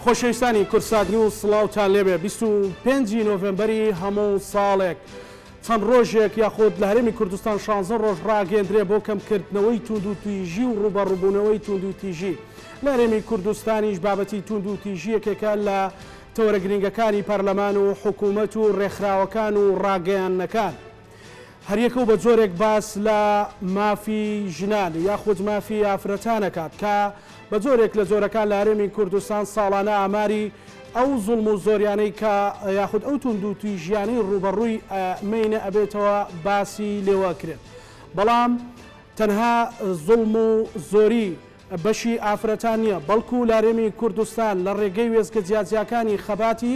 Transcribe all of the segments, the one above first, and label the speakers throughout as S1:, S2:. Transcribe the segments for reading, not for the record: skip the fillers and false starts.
S1: خۆشەویستانی کوردسات نیوز سڵاوتان لێبێ 25 نۆڤێمبەری هەموو ساڵێک چەند ڕۆژێک یاخود لە هەرێمی کوردستان شانزە ڕۆژ ڕاگەندرێ بۆ کەمکردنەوەی توندوتیژی و ڕووبەڕووبوونەوەی توندوتیژی لە هەرێمی کوردستانیش بابەتی توندوتیژی یەکێکە لە تەوەرە گرنگەکانی پەرلەمان و حکوومەت و ڕێکخراوەکان و ڕاگەیاندنەکان. هەریەکە و بە جۆرێک باس لە مافی ژنان یاخود مافی ئافرەتان ئەکات کە بە جۆرێک لە جۆرەکان لە هەرێمی کوردستان ساڵانە ئاماری ئەو زوڵم و زۆریانەی کە یاخود ئەو توندوتیژیانەی ڕووبەڕووی مێینە ئەبێتەوە باسی لێوە ئەکرێت بەڵام تەنها زوڵم و زۆری بەشی ئافرەتان نییە بەڵکو لە هەرێمی کوردستان لە ڕێگەی وێستگە جیاجیاکانی خەباتی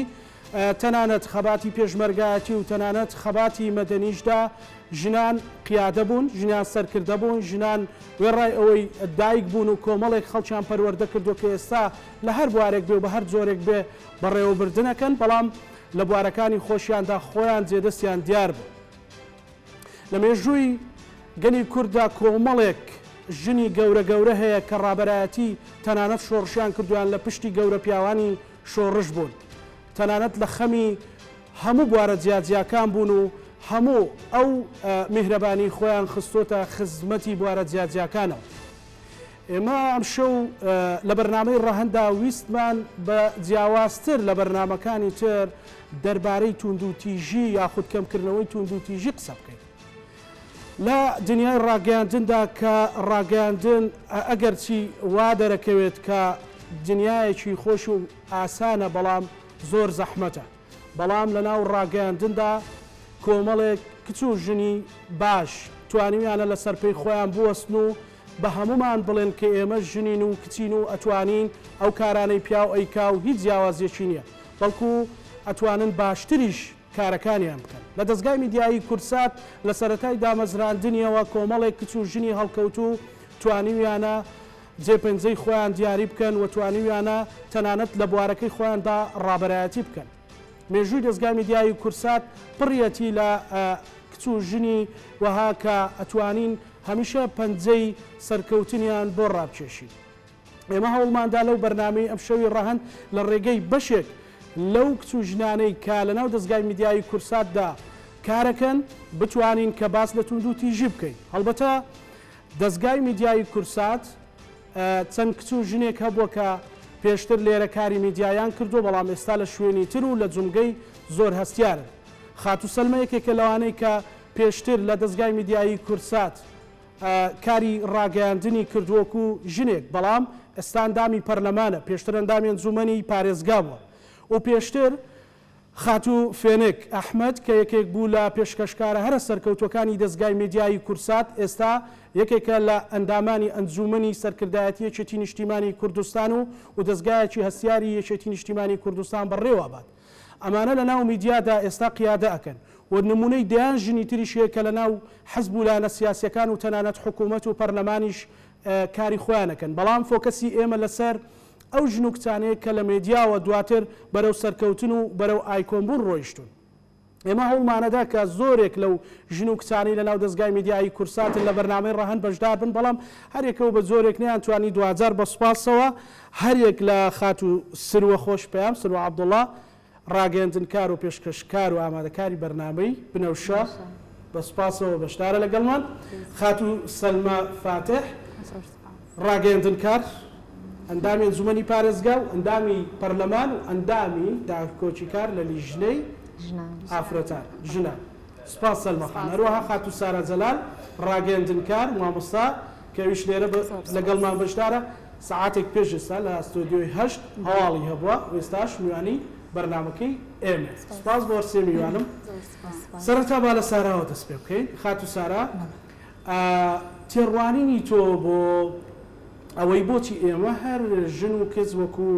S1: تەنانەت خەباتی پێشمەرگایەتی و تەنانەت خەباتی مەدەنیشدا ژنان قیادە بوون، ژنان سەرکردە بوون، ژنان وێڕای ئەوەی دایک بوون و کۆمەڵێک خەڵکیان پەروەردە کردووە کە ئێستا لە هەر بوارێک بێ و بە هەر جۆرێک بێ بەڕێوەبردن ئەکەن، بەڵام لە بوارەکانی خۆشیاندا خۆیان جێدەستیان دیار بوو. لە مێژووی گەلی کورددا کۆمەڵێک ژنی گەورە گەورە هەیە کە ڕابەرایەتی تەنانەت شۆڕشیان کردووە یان لە پشتی گەورە پیاوانی شۆڕش بوون، تەنانەت لە خەمی هەموو بوارە جیاجیاکان بوون و هەموو ئەو میهرەبانی خۆیان خستۆتە خزمەتی بوارە جیاجیاکانەوە. ئێمە ئەمشەو لە بەرنامەی ڕەهەنددا ویستمان بە جیاوازتر لە بەرنامەکانی تر دەربارەی توندوتیژی یاخود کەمکردنەوەی توندوتیژی قسە بکەین. لە دنیای ڕاگەیاندندا کە ڕاگەیاندن ئەگەرچی وا دەرەکەوێت کە دنیایەکی خۆش و ئاسانە بەڵام زۆر زەحمەتە بەڵام لەناو ڕاگەیاندندا کۆمەڵێک کچ و ژنی باش توانیویانە لەسەر پێی خۆیان بوەستن و بە هەموومان بڵێن کە ئێمە ژنین و کچین و ئەتوانین ئەو کارانەی پیاو ئەیکا و هیچ جیاوازیەکی نیە بەڵکو ئەتوانن باشتریش کارەکانیان بکەن. لە دەزگای میدیایی کوردسات لە سەرەتای دامەزراندنیەوە کۆمەڵێک کچ و ژنی هەڵکەوتوو توانیویانە جێ پەنجەی خۆیان دیاری بکەن و توانیویانە تەنانەت لە بوارەکەی خۆیاندا ڕابەرایەتی بکەن. مێژووی دەزگای میدیایی کوردسات پڕیەتی لە کچ و ژنی وەها کە ئەتوانین هەمیشە پەنجەی سەرکەوتنیان بۆ ڕابکێشین. ئێمە هەوڵماندا لەو بەرنامەی ئەمشەوی ڕەهەند لە ڕێگەی بەشێک لەو کچ و ژنانەی کە لەناو دەزگای میدیایی کورساتدا کارەکەن بتوانین کە باس لە توندوتیژی بکەین. هەڵبەتە دەزگای میدیایی کورسات چەند کچ و ژنێک هەبووە کە پێشتر لێرە کاری میدیایان کردووە بەڵام ئێستا لە شوێنی تر و لە جومگەی زۆر هەستیارن. خاتوو سەلمە یەکێکە لەوانەی کە پێشتر لە دەزگای میدیایی کورسات کاری ڕاگەیاندنی کردووە وەکو ژنێک، بەڵام ئێستا ئەندامی پەرلەمانە، پێشتر ئەندامی ئەنجوومەنی پارێزگا بووە و پێشتر خاتوو فێنک ئەحمەد کە یەکێک بوو لە پێشکەشکارە هەرە سەرکەوتووەکانی دەزگای میدیایی کوردسات، ئێستا یەکێکە لە ئەندامانی ئەنجوومەنی سەرکردایەتی یەکێتی نیشتیمانی کوردستان و و دەزگایەکی هەستیاری یەکێتی نیشتیمانی کوردستان بەڕێوە ئەبات. ئەمانە لە ناو میدیادا ئێستا قیادە ئەکەن و نموونەی دەیان ژنی تریش هەیە کە لە ناو حزب و لایەنە سیاسیەکان و تەنانەت حکوومەت و پەرلەمانیش کاری خۆیان ئەکەن بەڵام فۆکەسی ئێمە لەسەر ئەو ژن و کچانەیە کە لە مێدیاوە دواتر بەرەو سەرکەوتن و بەرەو ئایکۆن بوون ڕۆیشتوون. ئێمە هەوڵمانەدا کە زۆرێک لەو ژن و کچانەی لەناو دەزگای میدیایی کورساتن لە بەرنامەی ڕەهەند بەشدار بن، بەڵام هەریەکە و بە جۆرێک نەیانتوانی دواجار بە سوپاسەوە هەریەک لە خاتوو سروە خۆش پەیام، سروە عەبدوڵا، ڕاگەیەندنکار و پێشکەشکار و ئامادەکاری بەرنامەی، بنەوشە، بە سوپاسەوە بەشدارە لەگەڵمان، خاتوو سەلمە فاتح، ڕاگەیەندنکار، ئەندامی ئەنجومەنی پارێزگا و ئەندامی پەرلەمان و ئەندامی داکۆکیکار لە لیژنەی ئافرەتان، ژنان. سوپاس سەلمە خان. هەروەها خاتوو سارا جەلال، ڕاگەیەندنکار، مامۆستا، کە ئەویش لێرە لەگەڵمان بەشدارە، سەعاتێک پێش ئێستا لە ستۆدیۆی هەشت هەواڵی هەبووە و ئێستاش میوانی بەرنامەکەی ئێمەیە. سوپاس بۆ هەرسێ میوانم. سەرەتا با لە ساراوە دەست پێ بکەین. خاتوو سارا، تێڕوانینی تۆ بۆ ئەوەی بۆچی ئێمە هەر ژن و کچ وەکو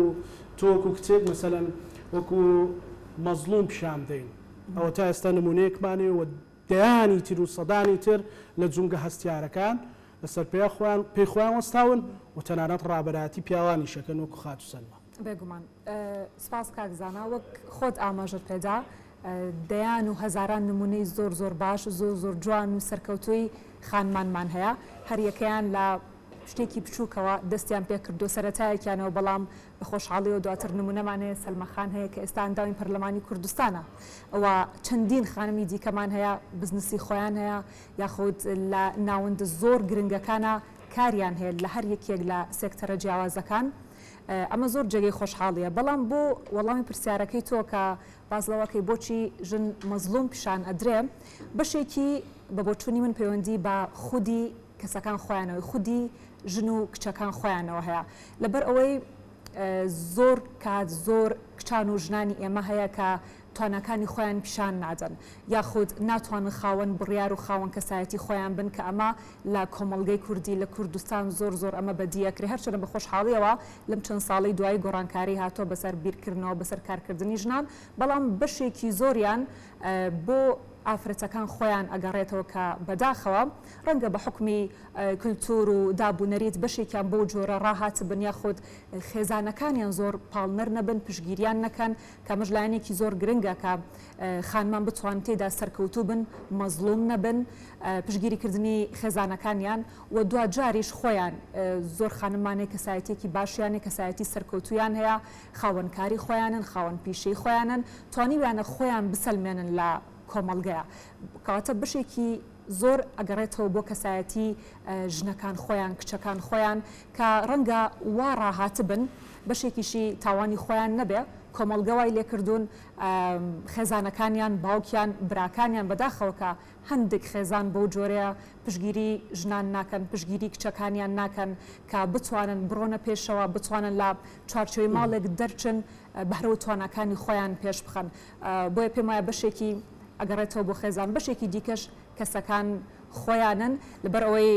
S1: تۆ وەکو کچێک مەسەلەن وەکو مەزڵوم پیشان بدەین ئەوە تا ئێستا نمونەیەکمان هەیە و دەیانی تر و سەدانی تر لە جومگە هەستیارەکان لەسەر پێ خۆیان پێی خۆیان وەستاون و تەنانەت ڕابەرایەتی پیاوانیش ئەکەن وەکو خاتوو سەلما.
S2: بێگومان سپاس کاک زانا وەک خۆت ئاماژەت پێدا دەیان و هەزاران نمونەی زۆر زۆر باش زۆر زۆر جوان و سەرکەوتووی خانمانمان هەیە هەریەکەیان لە. شتێکی بچووکەوە دەستیان پێکردووە سەرەتایەکیانەوە بەڵام بە خۆشحاڵیەوە دواتر نمونەمان هەیە سەلمە خان هەیە کە ئێستا ئەندامی پەرلەمانی کوردستانە و چەندین خانمی دیکەمان هەیە بزنسی خۆیان هەیە یاخود لە ناوەندە زۆر گرنگەکانە کاریان هەیە لە هەر یەکێک لە سێکتەرە جیاوازەکان ئەمە زۆر جێگەی خۆشحاڵیە بەڵام بۆ وەڵامی پرسیارەکەی تۆ کە باس لەوەکەی بۆچی ژن مەزڵوم پیشان ئەدرێ بەشێکی بە بۆچوونی من پەیوەندی بە خودی کەسەکان خۆیانەوەی خودی ژن و کچەکان خۆیانەوە هەیە لەبەر ئەوەی زۆر کات زۆر کچان و ژنانی ئێمە هەیە کە تواناکانی خۆیان پیشان نادەن یاخود ناتوانن خاوەن بڕیار و خاوەن کەسایەتی خۆیان بن کە ئەمە لە کۆمەڵگەی کوردی لە کوردستان زۆر زۆر ئەمە بەدی ئەکرێ هەرچەندە بە خۆشحاڵیەوە لەم چەند ساڵەی دوایی گۆڕانکاری هاتووە بەسەر بیرکردنەوە بەسەر کارکردنی ژنان بەڵام بەشێکی زۆریان بۆ ئافرەتەکان خۆیان ئەگەڕێتەوە کە بەداخەوە ڕەنگە بە حوکمی کلتور و داب و نەریت بەشێکیان بەو جۆرە ڕاهاتبن یاخود خێزانەکانیان زۆر پاڵنەر نەبن پشتگیریان نەکەن کە ئەمەش لایەنێکی زۆر گرنگە کە خانمان بتوانن تێیدا سەرکەوتوو بن مەزڵوم نەبن پشتگیریکردنی خێزانەکانیان و دواجاریش خۆیان زۆر خانممان هەیە کەسایەتیەکی باشیان هەیە کەسایەتی سەرکەوتوویان هەیە خاوەن کاری خۆیانن خاوەن پیشەی خۆیانن توانیویانە خۆیان بسەلمێنن لە کۆمەڵگەیا کەواتە بەشێکی زۆر ئەگەڕێتەوە بۆ کەسایەتی ژنەکان خۆیان کچەکان خۆیان کە ڕەنگە وا ڕاهاتبن بەشێکیشی تاوانی خۆیان نەبێ کۆمەڵگە وای لێکردوون خێزانەکانیان باوکیان براکانیان بەداخەوە کە هەندێک خێزان بەو جۆرەیە پشتگیری ژنان ناکەن پشتگیری کچەکانیان ناکەن کە بتوانن بڕۆنە پێشەوە بتوانن لە چوارچێوەی ماڵێک دەرچن بەهرە و تواناکانی خۆیان پێش بخەن بۆیە پێم وایە بەشێکی ئەگەڕێتەوە بۆ خێزان بەشێکی دیکەش کەسەکان خۆیانن لەبەر ئەوەی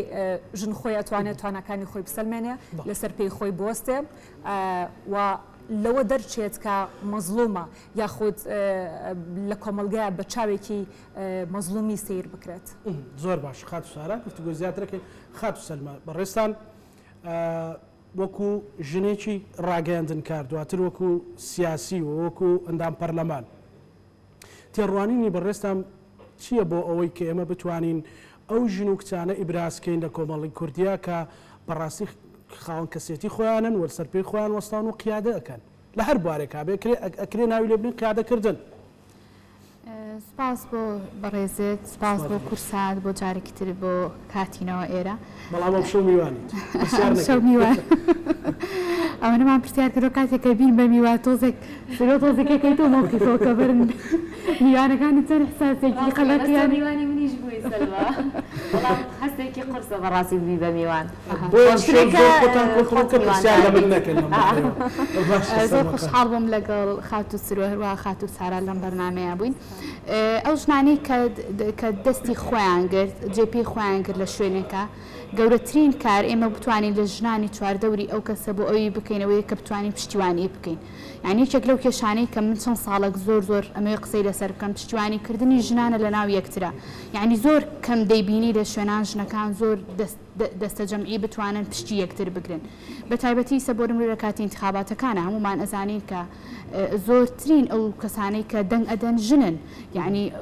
S2: ژن خۆی ئەتوانێت تواناکانی خۆی بسەلمێنێ لەسەر پێی خۆی بوەستێ و لەوە دەرچێت کە مەزڵومە یاخود لە کۆمەڵگەیا بە چاوێکی مەزڵومی سەیر بکرێت.
S1: زۆر باش خاتو سارا گفتوگۆی زیاتر ئەکەین. خاتو سەلما بەڕێزتان وەکو ژنێکی ڕاگەیاندنکار دواتر وەکو سیاسی و وەکو ئەندام پەرلەمان تێڕوانینی بەڕێزتان چییە بۆ ئەوەی کە ئێمە بتوانین ئەو ژن و کچانە ئیبراز کەین لە کۆمەڵی کوردیا کە بەڕاستی خاوەن کەسێتی خۆیانن و لەسەر پێی خۆیان وەستاون و قیادە ئەکەن لە هەر بوارێکا بێ ئەکرێ ناوی لێ بنێین قیادە کردن.
S3: سوپاس بۆ بەڕێزت سوپاس بۆ کورسات بۆ جارێکی تر بۆ هاتینەوە ئێرە.
S1: بەڵام ئەمشەو میوانیت پرسیار نەکەی.
S3: ئەمشەو میوان ئەوەنەمان پرسیار کردوە کاتێک کە بین بە میوان تۆزێک سرۆ تۆزێک ئەکەیتەوە مەوقیفەوە کە بەرن میوانەکانت چەند ئیحساسێکی قەلەقیان.
S4: میوانی منیش بووی سەلما بەڵام هەستێکی قورسە بەڕاستی ببی بە میوان.
S1: بۆیە ئەمشەو زۆر خۆتان کۆنتڕۆڵ بکەن پرسیار لە من نەکەن لەم بارەیەوە. باشە
S3: زۆر
S1: سەلما خان.
S3: خۆشحاڵ بووم لەگەڵ خاتوو سرۆ هەروەها خاتوو سارا لەم بەرنامەیە بووین. ئەو ژنانەی کە کە دەستی خۆیان گرت جێ پێی خۆیان گرت لە شوێنێکا گەورەترین کار ئێمە بتوانین لە ژنانی چواردەوری ئەو کەسە بۆ ئەوی بکەین ئەوەیە کە بتوانین پشتیوانی بکەین یانی یەکێک لەو کێشانەی کە من چەند ساڵێک زۆر زۆر ئەمەوێ قسەی لەسەر بکەم پشتیوانی کردنی ژنانە لە ناو یەکترا یانی زۆر کەم دەیبینی لە شوێنان ژنەکان زۆر دەست دەستەجەمعی بتوانن پشتی یەکتر بگرن بە تایبەتی ئیسە بۆ نمونە لە کاتی ئینتخاباتەکانە هەموومان ئەزانین کە زۆرترین ئەو کەسانەی کە دەنگ ئەدەن ژنن یعنی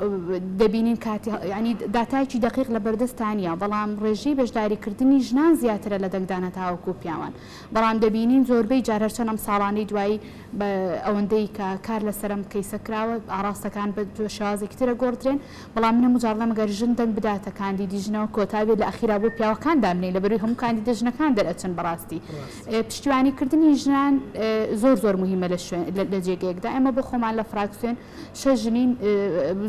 S3: دەبینین کاتی یعنی داتایەکی دەقیق لە بەردەستا نییە بەڵام ڕێژەی بەشداریکردنی ژنان زیاترە لە دەنگدان هەتاوەکو پیاوان بەڵام دەبینین زۆربەی جار هەرچەند ئەم ساڵانەی دوایی بە ئەوەندەی کە کار لەسەر ئەم کەیسە کراوە ئاڕاستەکان بە شێوازێکی تر ئەگۆڕدرێن بەڵام من هەموو جار دەڵێم گەر ژن دەنگ بداتە کاندیدی ژنەوە کۆتا بێت لە ئەخیرا بۆ پیاوەکان دابنێین لەبەروی هەموو کاندیدە ژنەکان دەرئەچن بەڕاستی پشتیوانی کردنی ژنان زۆر زۆر موهیمە لە شوێن لە جێگەیەکدا ئێمە بۆ خۆمان لە فراکسیۆن شەش ژنین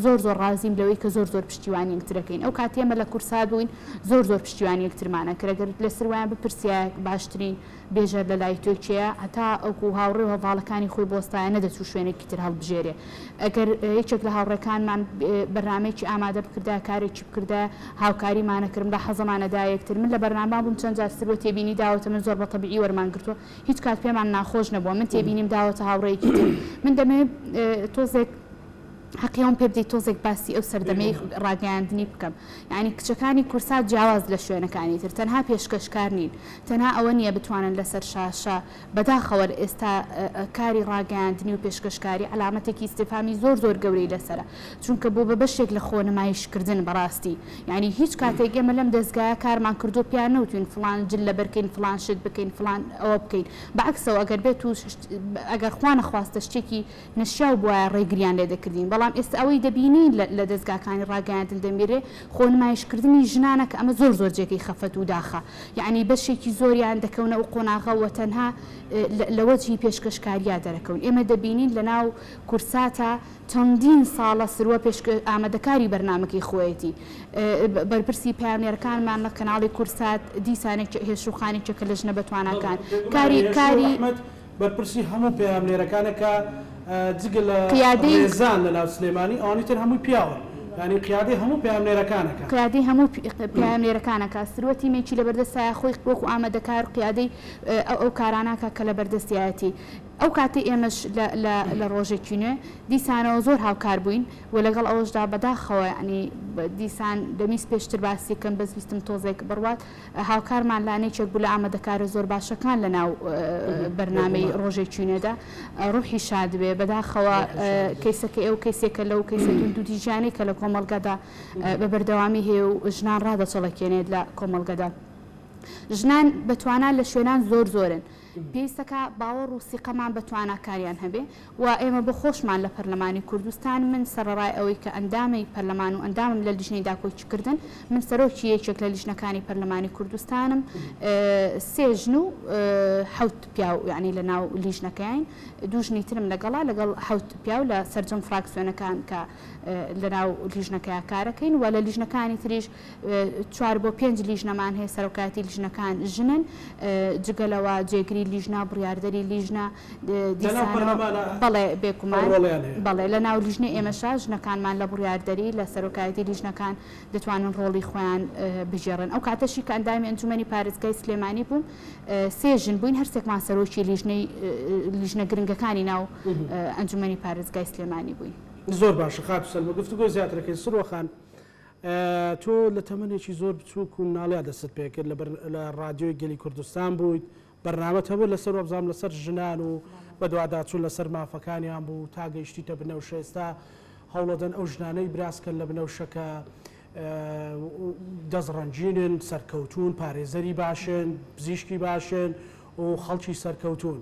S3: زۆر زۆر ڕازیم لەوەی کە زۆر زۆر پشتیوانی یەکترەکەین ئەو کاتی ئێمە لە کورسات بووین زۆر زۆر پشتیوانی یەکترمان ئەکرد ئەگەر لە سروایان بپرسیایە باشترین بێژەر لە لای تۆ کێیە؟ هەتا ئەوکو هاوڕێ و هەڤاڵەکانی خۆی بوەستایە نەدەچوو شوێنێکی تر هەڵبژێرێ. ئەگەر یەکێک لە هاوڕێکانمان بەرنامەیەکی ئامادە بکردایە، کارێکی بکردایە، هاوکاریمان ئەکرد، ملاحەزەمان ئەدایە یەکتر. من لە بەرنامە بووم چەند جار سروە تێبینی داوەتە من زۆر بە تەبیعی وەرمان گرتووە. هیچ کات پێمان ناخۆش نەبووە. من تێبینیم داوەتە هاوڕێیەکی تر. من دەمەوێ تۆزێک. حەقی ئەوم پێ بدەیت تۆزێک باسی ئەو سەردەمەی ڕاگەیاندنی بکەم یانی کچەکانی کورسات جیاواز لە شوێنەکانی تر تەنها پێشکەشکار نین تەنها ئەوە نییە بتوانن لەسەر شاشە بەداخەوە ئێستا کاری ڕاگەیاندنی و پێشکەشکاری عەلامەتێکی ئیستیفامی زۆر زۆر گەورەی لەسەرە چونکە بۆ بە بەشێک لە خۆ نمایشکردن بەڕاستی یانی هیچ کاتێک ئێمە لەم دەزگایە کارمان کردووە پێیان نەوتوین فڵان جل لەبەرکەین فڵان شت بکەین فڵان ئەوە بکەین بەعەکسەوە ئەگەر بێت و ئەگەر خوا نەخواستە شتێکی نەشیاو بوایە ڕێگریان لێ دەکردین، بەڵام ئێستا ئەوەی دەبینین لە دەزگاکانی ڕاگەیاندن دەمیرێ خۆ نمایشکردنی ژنانە کە ئەمە زۆر زۆر جێگەی خەفەت و داخە، یەعنی بەشێکی زۆریان دەکەونە ئەو قۆناغە و تەنها لە وەجهی پێشکەشکاریا دەرەکەون، ئێمە دەبینین لە ناو کورساتا چەندین ساڵە سروە پێشکە ئامادەکاری بەرنامەکەی خۆیەتی، بەرپرسی پەیامنێرەکانمان لە کەناڵی کورسات دیسانێک هێشوخان یەکێکە لە ژنە بەتواناکان کاری کاری.
S1: بەرپرسی هەموو پەیامنێرەکانە کە جگە لە
S3: قیادەی.
S1: ڕێزان لە ناو سلێمانی ئەوانی تر هەمووی پیاون یانی قیادەی هەموو پەیامنێرەکانە کە.
S3: قیادەی هەموو پەیامنێرەکانە کە سروە تیمێکی لەبەردەستایە خۆی وەکو ئامادەکار قیادەی ئەو ئەو کارانە کە کە لەبەردەستیایەتی ئەو کاتەی ئێمەش لە لە لە ڕۆژێکی نوێ دیسانەوە زۆر هاوکار بووین و لەگەڵ ئەوەشدا بەداخەوە یانی دیسان دەمویست پێشتر باسی کەم بەس ویستم تۆزێک بڕوات هاوکارمان لانەیەکێک بوو لە ئامادەکارە زۆر باشەکان لە ناو بەرنامەی ڕۆژێکی نوێدا ڕوحی شاد بێ بەداخەوە کەیسەکەی ئەو کەیسێکە لەو کەیسە توندوتیژیانەی کە لە کۆمەڵگەدا بە بەردەوامی هەیە و ژنان ڕادەچەڵەکێنێت لە کۆمەڵگەدا ژنان بەتوانا لە شوێنان زۆر زۆرن پێویستەکا باوەڕ و سیقەمان بە تواناکانیان هەبێ و ئێمە بۆ خۆشمان لە پەرلەمانی کوردستان من سەرەڕای ئەوەی کە ئەندامی پەرلەمان و ئەندامم لە لیژنەی داکۆکیکردن من سەرۆکی یەکێک لە لیژنەکانی پەرلەمانی کوردستانم سێ ژن و حەوت پیاو یانی لە ناو لیژنەکەین دوو ژنی ترم لەگەڵا لەگەڵ حەوت پیاو لە سەرجەم فراکسیۆنەکان کە لە ناو لیژنەکەیا کارەکەین و لە لیژنەکانی تریش چوار بۆ پێنج لیژنەمان هەیە، سەرۆکایەتی لیژنەکان ژنن، جگە لەوە جێگری لیژنە، بڕیاردەری لیژنە، دیسانەوە بەڵێ بێگومان بەڵێ لە ناو لیژنەی ئێمەشا ژنەکانمان لە بڕیاردەری لە سەرۆکایەتی لیژنەکان دەتوانن ڕۆڵی خۆیان بگێڕن. ئەو کاتەشی کە ئەندامی ئەنجومەنی پارێزگای سلێمانی بووم سێ ژن بووین هەرسێکمان سەرۆکی لیژنەی لیژنە گرنگەکانی ناو ئەنجومەنی پارێزگای سلێمانی بووین.
S1: زۆر باشە خاتوو سەلمە گفتوگۆی زیاترەکەین سروە خان. تۆ لە تەمەنێکی زۆر بچووک و مناڵیا دەستت پێکرد لە لە ڕادیۆی گەلی کوردستان بوویت بەرنامەت هەبوو لەسەر وابزانم لەسەر ژنان و بەدواداچوون لەسەر مافەکانیان بوو تا گەیشتیتە بنەوشە ئێستا هەوڵەدەن ئەو ژنانەی براسکەن لە بنەوشە کە دەست ڕەنگینن سەرکەوتوون پارێزەری باشن پزیشکی باشن و خەڵکی سەرکەوتوون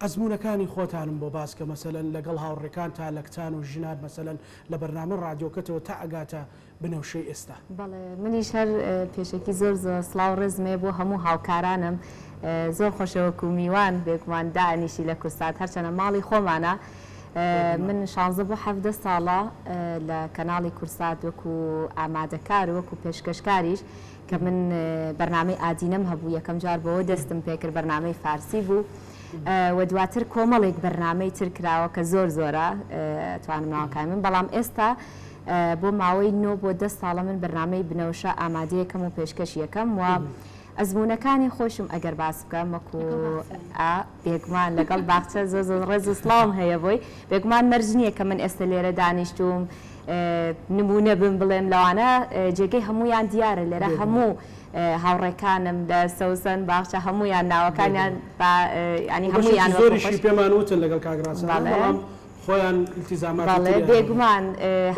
S1: ئەزموونەکانی خۆتانم بۆ باس کە مەسەلەن لەگەڵ هاوڕێکانتا لە کچان و ژنان مەسەلەن لە بەرنامە ڕادیۆکەتەوە تا ئەگاتە بنەوشەی ئێستا.
S4: بەڵێ منیش هەر پێشەکی زۆر زۆر سڵاو ڕێزم هەیە بۆ هەموو هاوکارانم زۆر خۆشە وەکو میوان بێگومان دائەنیشی لە کورسات هەرچەنە ماڵی خۆمانە من شانزە بۆ حەڤدە ساڵە لە کەناڵی کورسات وەکو ئامادەکار وەکو پێشکەشکاریش کە من بەرنامەی ئادینەم هەبوو یەکەم جار بەوە دەستم پێکرد بەرنامەی فارسی بوو و دواتر کۆمەڵێک بەرنامەی تر کراوە کە زۆر زۆرە توانم ناوەکانی من بەڵام ئێستا بۆ ماوەی نۆ بۆ دە ساڵە من بەرنامەی بنەوشە ئامادەیەکەم و پێشکەش یەکەم و ئەزمونونەکانی خۆشم ئەگەر باس بکەم وەکو بێگومان لەگەڵ باخچە زۆر زۆر ڕێز و سڵاوم هەیە بۆی بێگومان مەرج نییە کە من ئێستا لێرە دانیشتوم نموونە بم بڵێم لەوانە جێگەی هەموویان دیارە لێرە هەموو هاوڕێکانم لە سەوسەن باخچە هەموویان ناوەکانیان با ینی هەموویان
S1: زۆریشی پێمان وتن لەگەڵ کاک ڕاسان بەڵام خۆیان التزاماتی
S4: بەڵێ بێگومان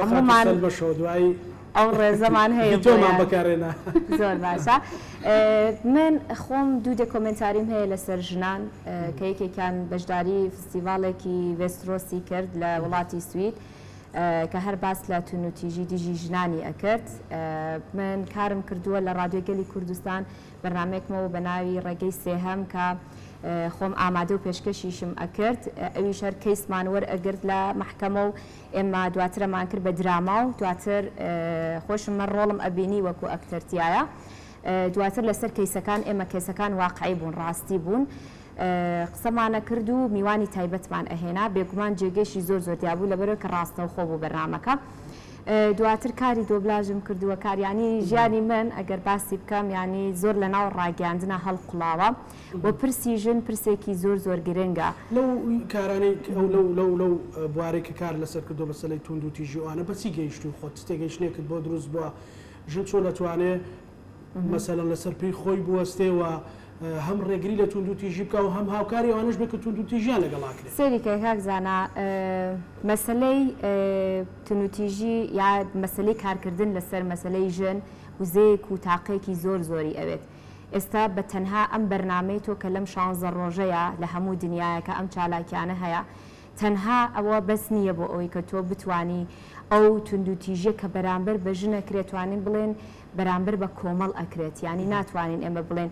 S4: هەموومان
S1: بەشەوە دوایی
S4: ئەو ڕێزەمان هەیە
S1: تۆمان بەکارێنا
S4: زۆر باشە من خۆم دوو دەکۆمنتاریم هەیە لەسەر ژنان کە یەکێکیان بەشداری فستیڤاڵێکی ڤێسترۆسی کرد لە وڵاتی سوید کە هەر باس لە توندوتیژی دژی ژنانی ئەکرد. من کارم کردووە لە ڕادیۆی گەلی کوردستان بەرنامەیەکمەوە بە ناوی ڕێگەی سێهەم کە خۆم ئامادە و پێشکەشیشم ئەکرد ئەویش هەر کەیسمان وەرئەگرت لە مەحکەمە و ئێمە دواترەمان کرد بە دراما و دواتر خۆشم من ڕۆڵم ئەبینی وەکو ئەکتەر تیایە دواتر لەسەر کەیسەکان ئێمە کەیسەکان واقعی بوون ڕاستی بوون قسەمان ئەکرد و میوانی تایبەتمان ئەهێنا، بێگومان جێگەیشی زۆر زۆر دیار بوو لەبەرئەوەی کە ڕاستەوخۆ بوو بەرنامەکە. دواتر کاری دۆبلاژم کردووە کار یانی ژیانی من ئەگەر باسی بکەم یانی زۆر لە ناو ڕاگەیاندنا هەڵقوڵاوە و پرسی ژن پرسێکی زۆر زۆر گرنگە.
S1: لەو کارانەی ئەو لەو لەو لەو بوارەی کە کارت لەسەر کردووە مەسەلەی توندوتیژی و ئەوانە بە چی گەیشتووی خۆت چ تێگەیشتنێکت بۆ دروست بووە ژن چۆن ئەتوانێ مەسەلەن لەسەر پێی خۆی بوەستێ و هەم ڕێگری لە توندوتیژی بکا و هەم هاوکاری ئەوانەش بێ کە توندوتیژیان لەگەڵ ئەکرێ.
S4: سەیری کە کاک زانا مەسەلەی توندوتیژی یا مەسەلەی کارکردن لەسەر مەسەلەی ژن وزەیەک و تاقەیەکی زۆر زۆری ئەوێت ئێستا بە تەنها ئەم بەرنامەی تۆ کە لەم شانزە ڕۆژەیا لە هەموو دنیایەکە ئەم چالاکیانە هەیە تەنها ئەوە بەس نییە بۆ ئەوەی کە تۆ بتوانی ئەو توندوتیژیە کە بەرامبەر بە ژن ئەکرێت توانین بڵێن بەرامبەر بە کۆمەڵ ئەکرێت یانی ناتوانین ئێمە بڵێن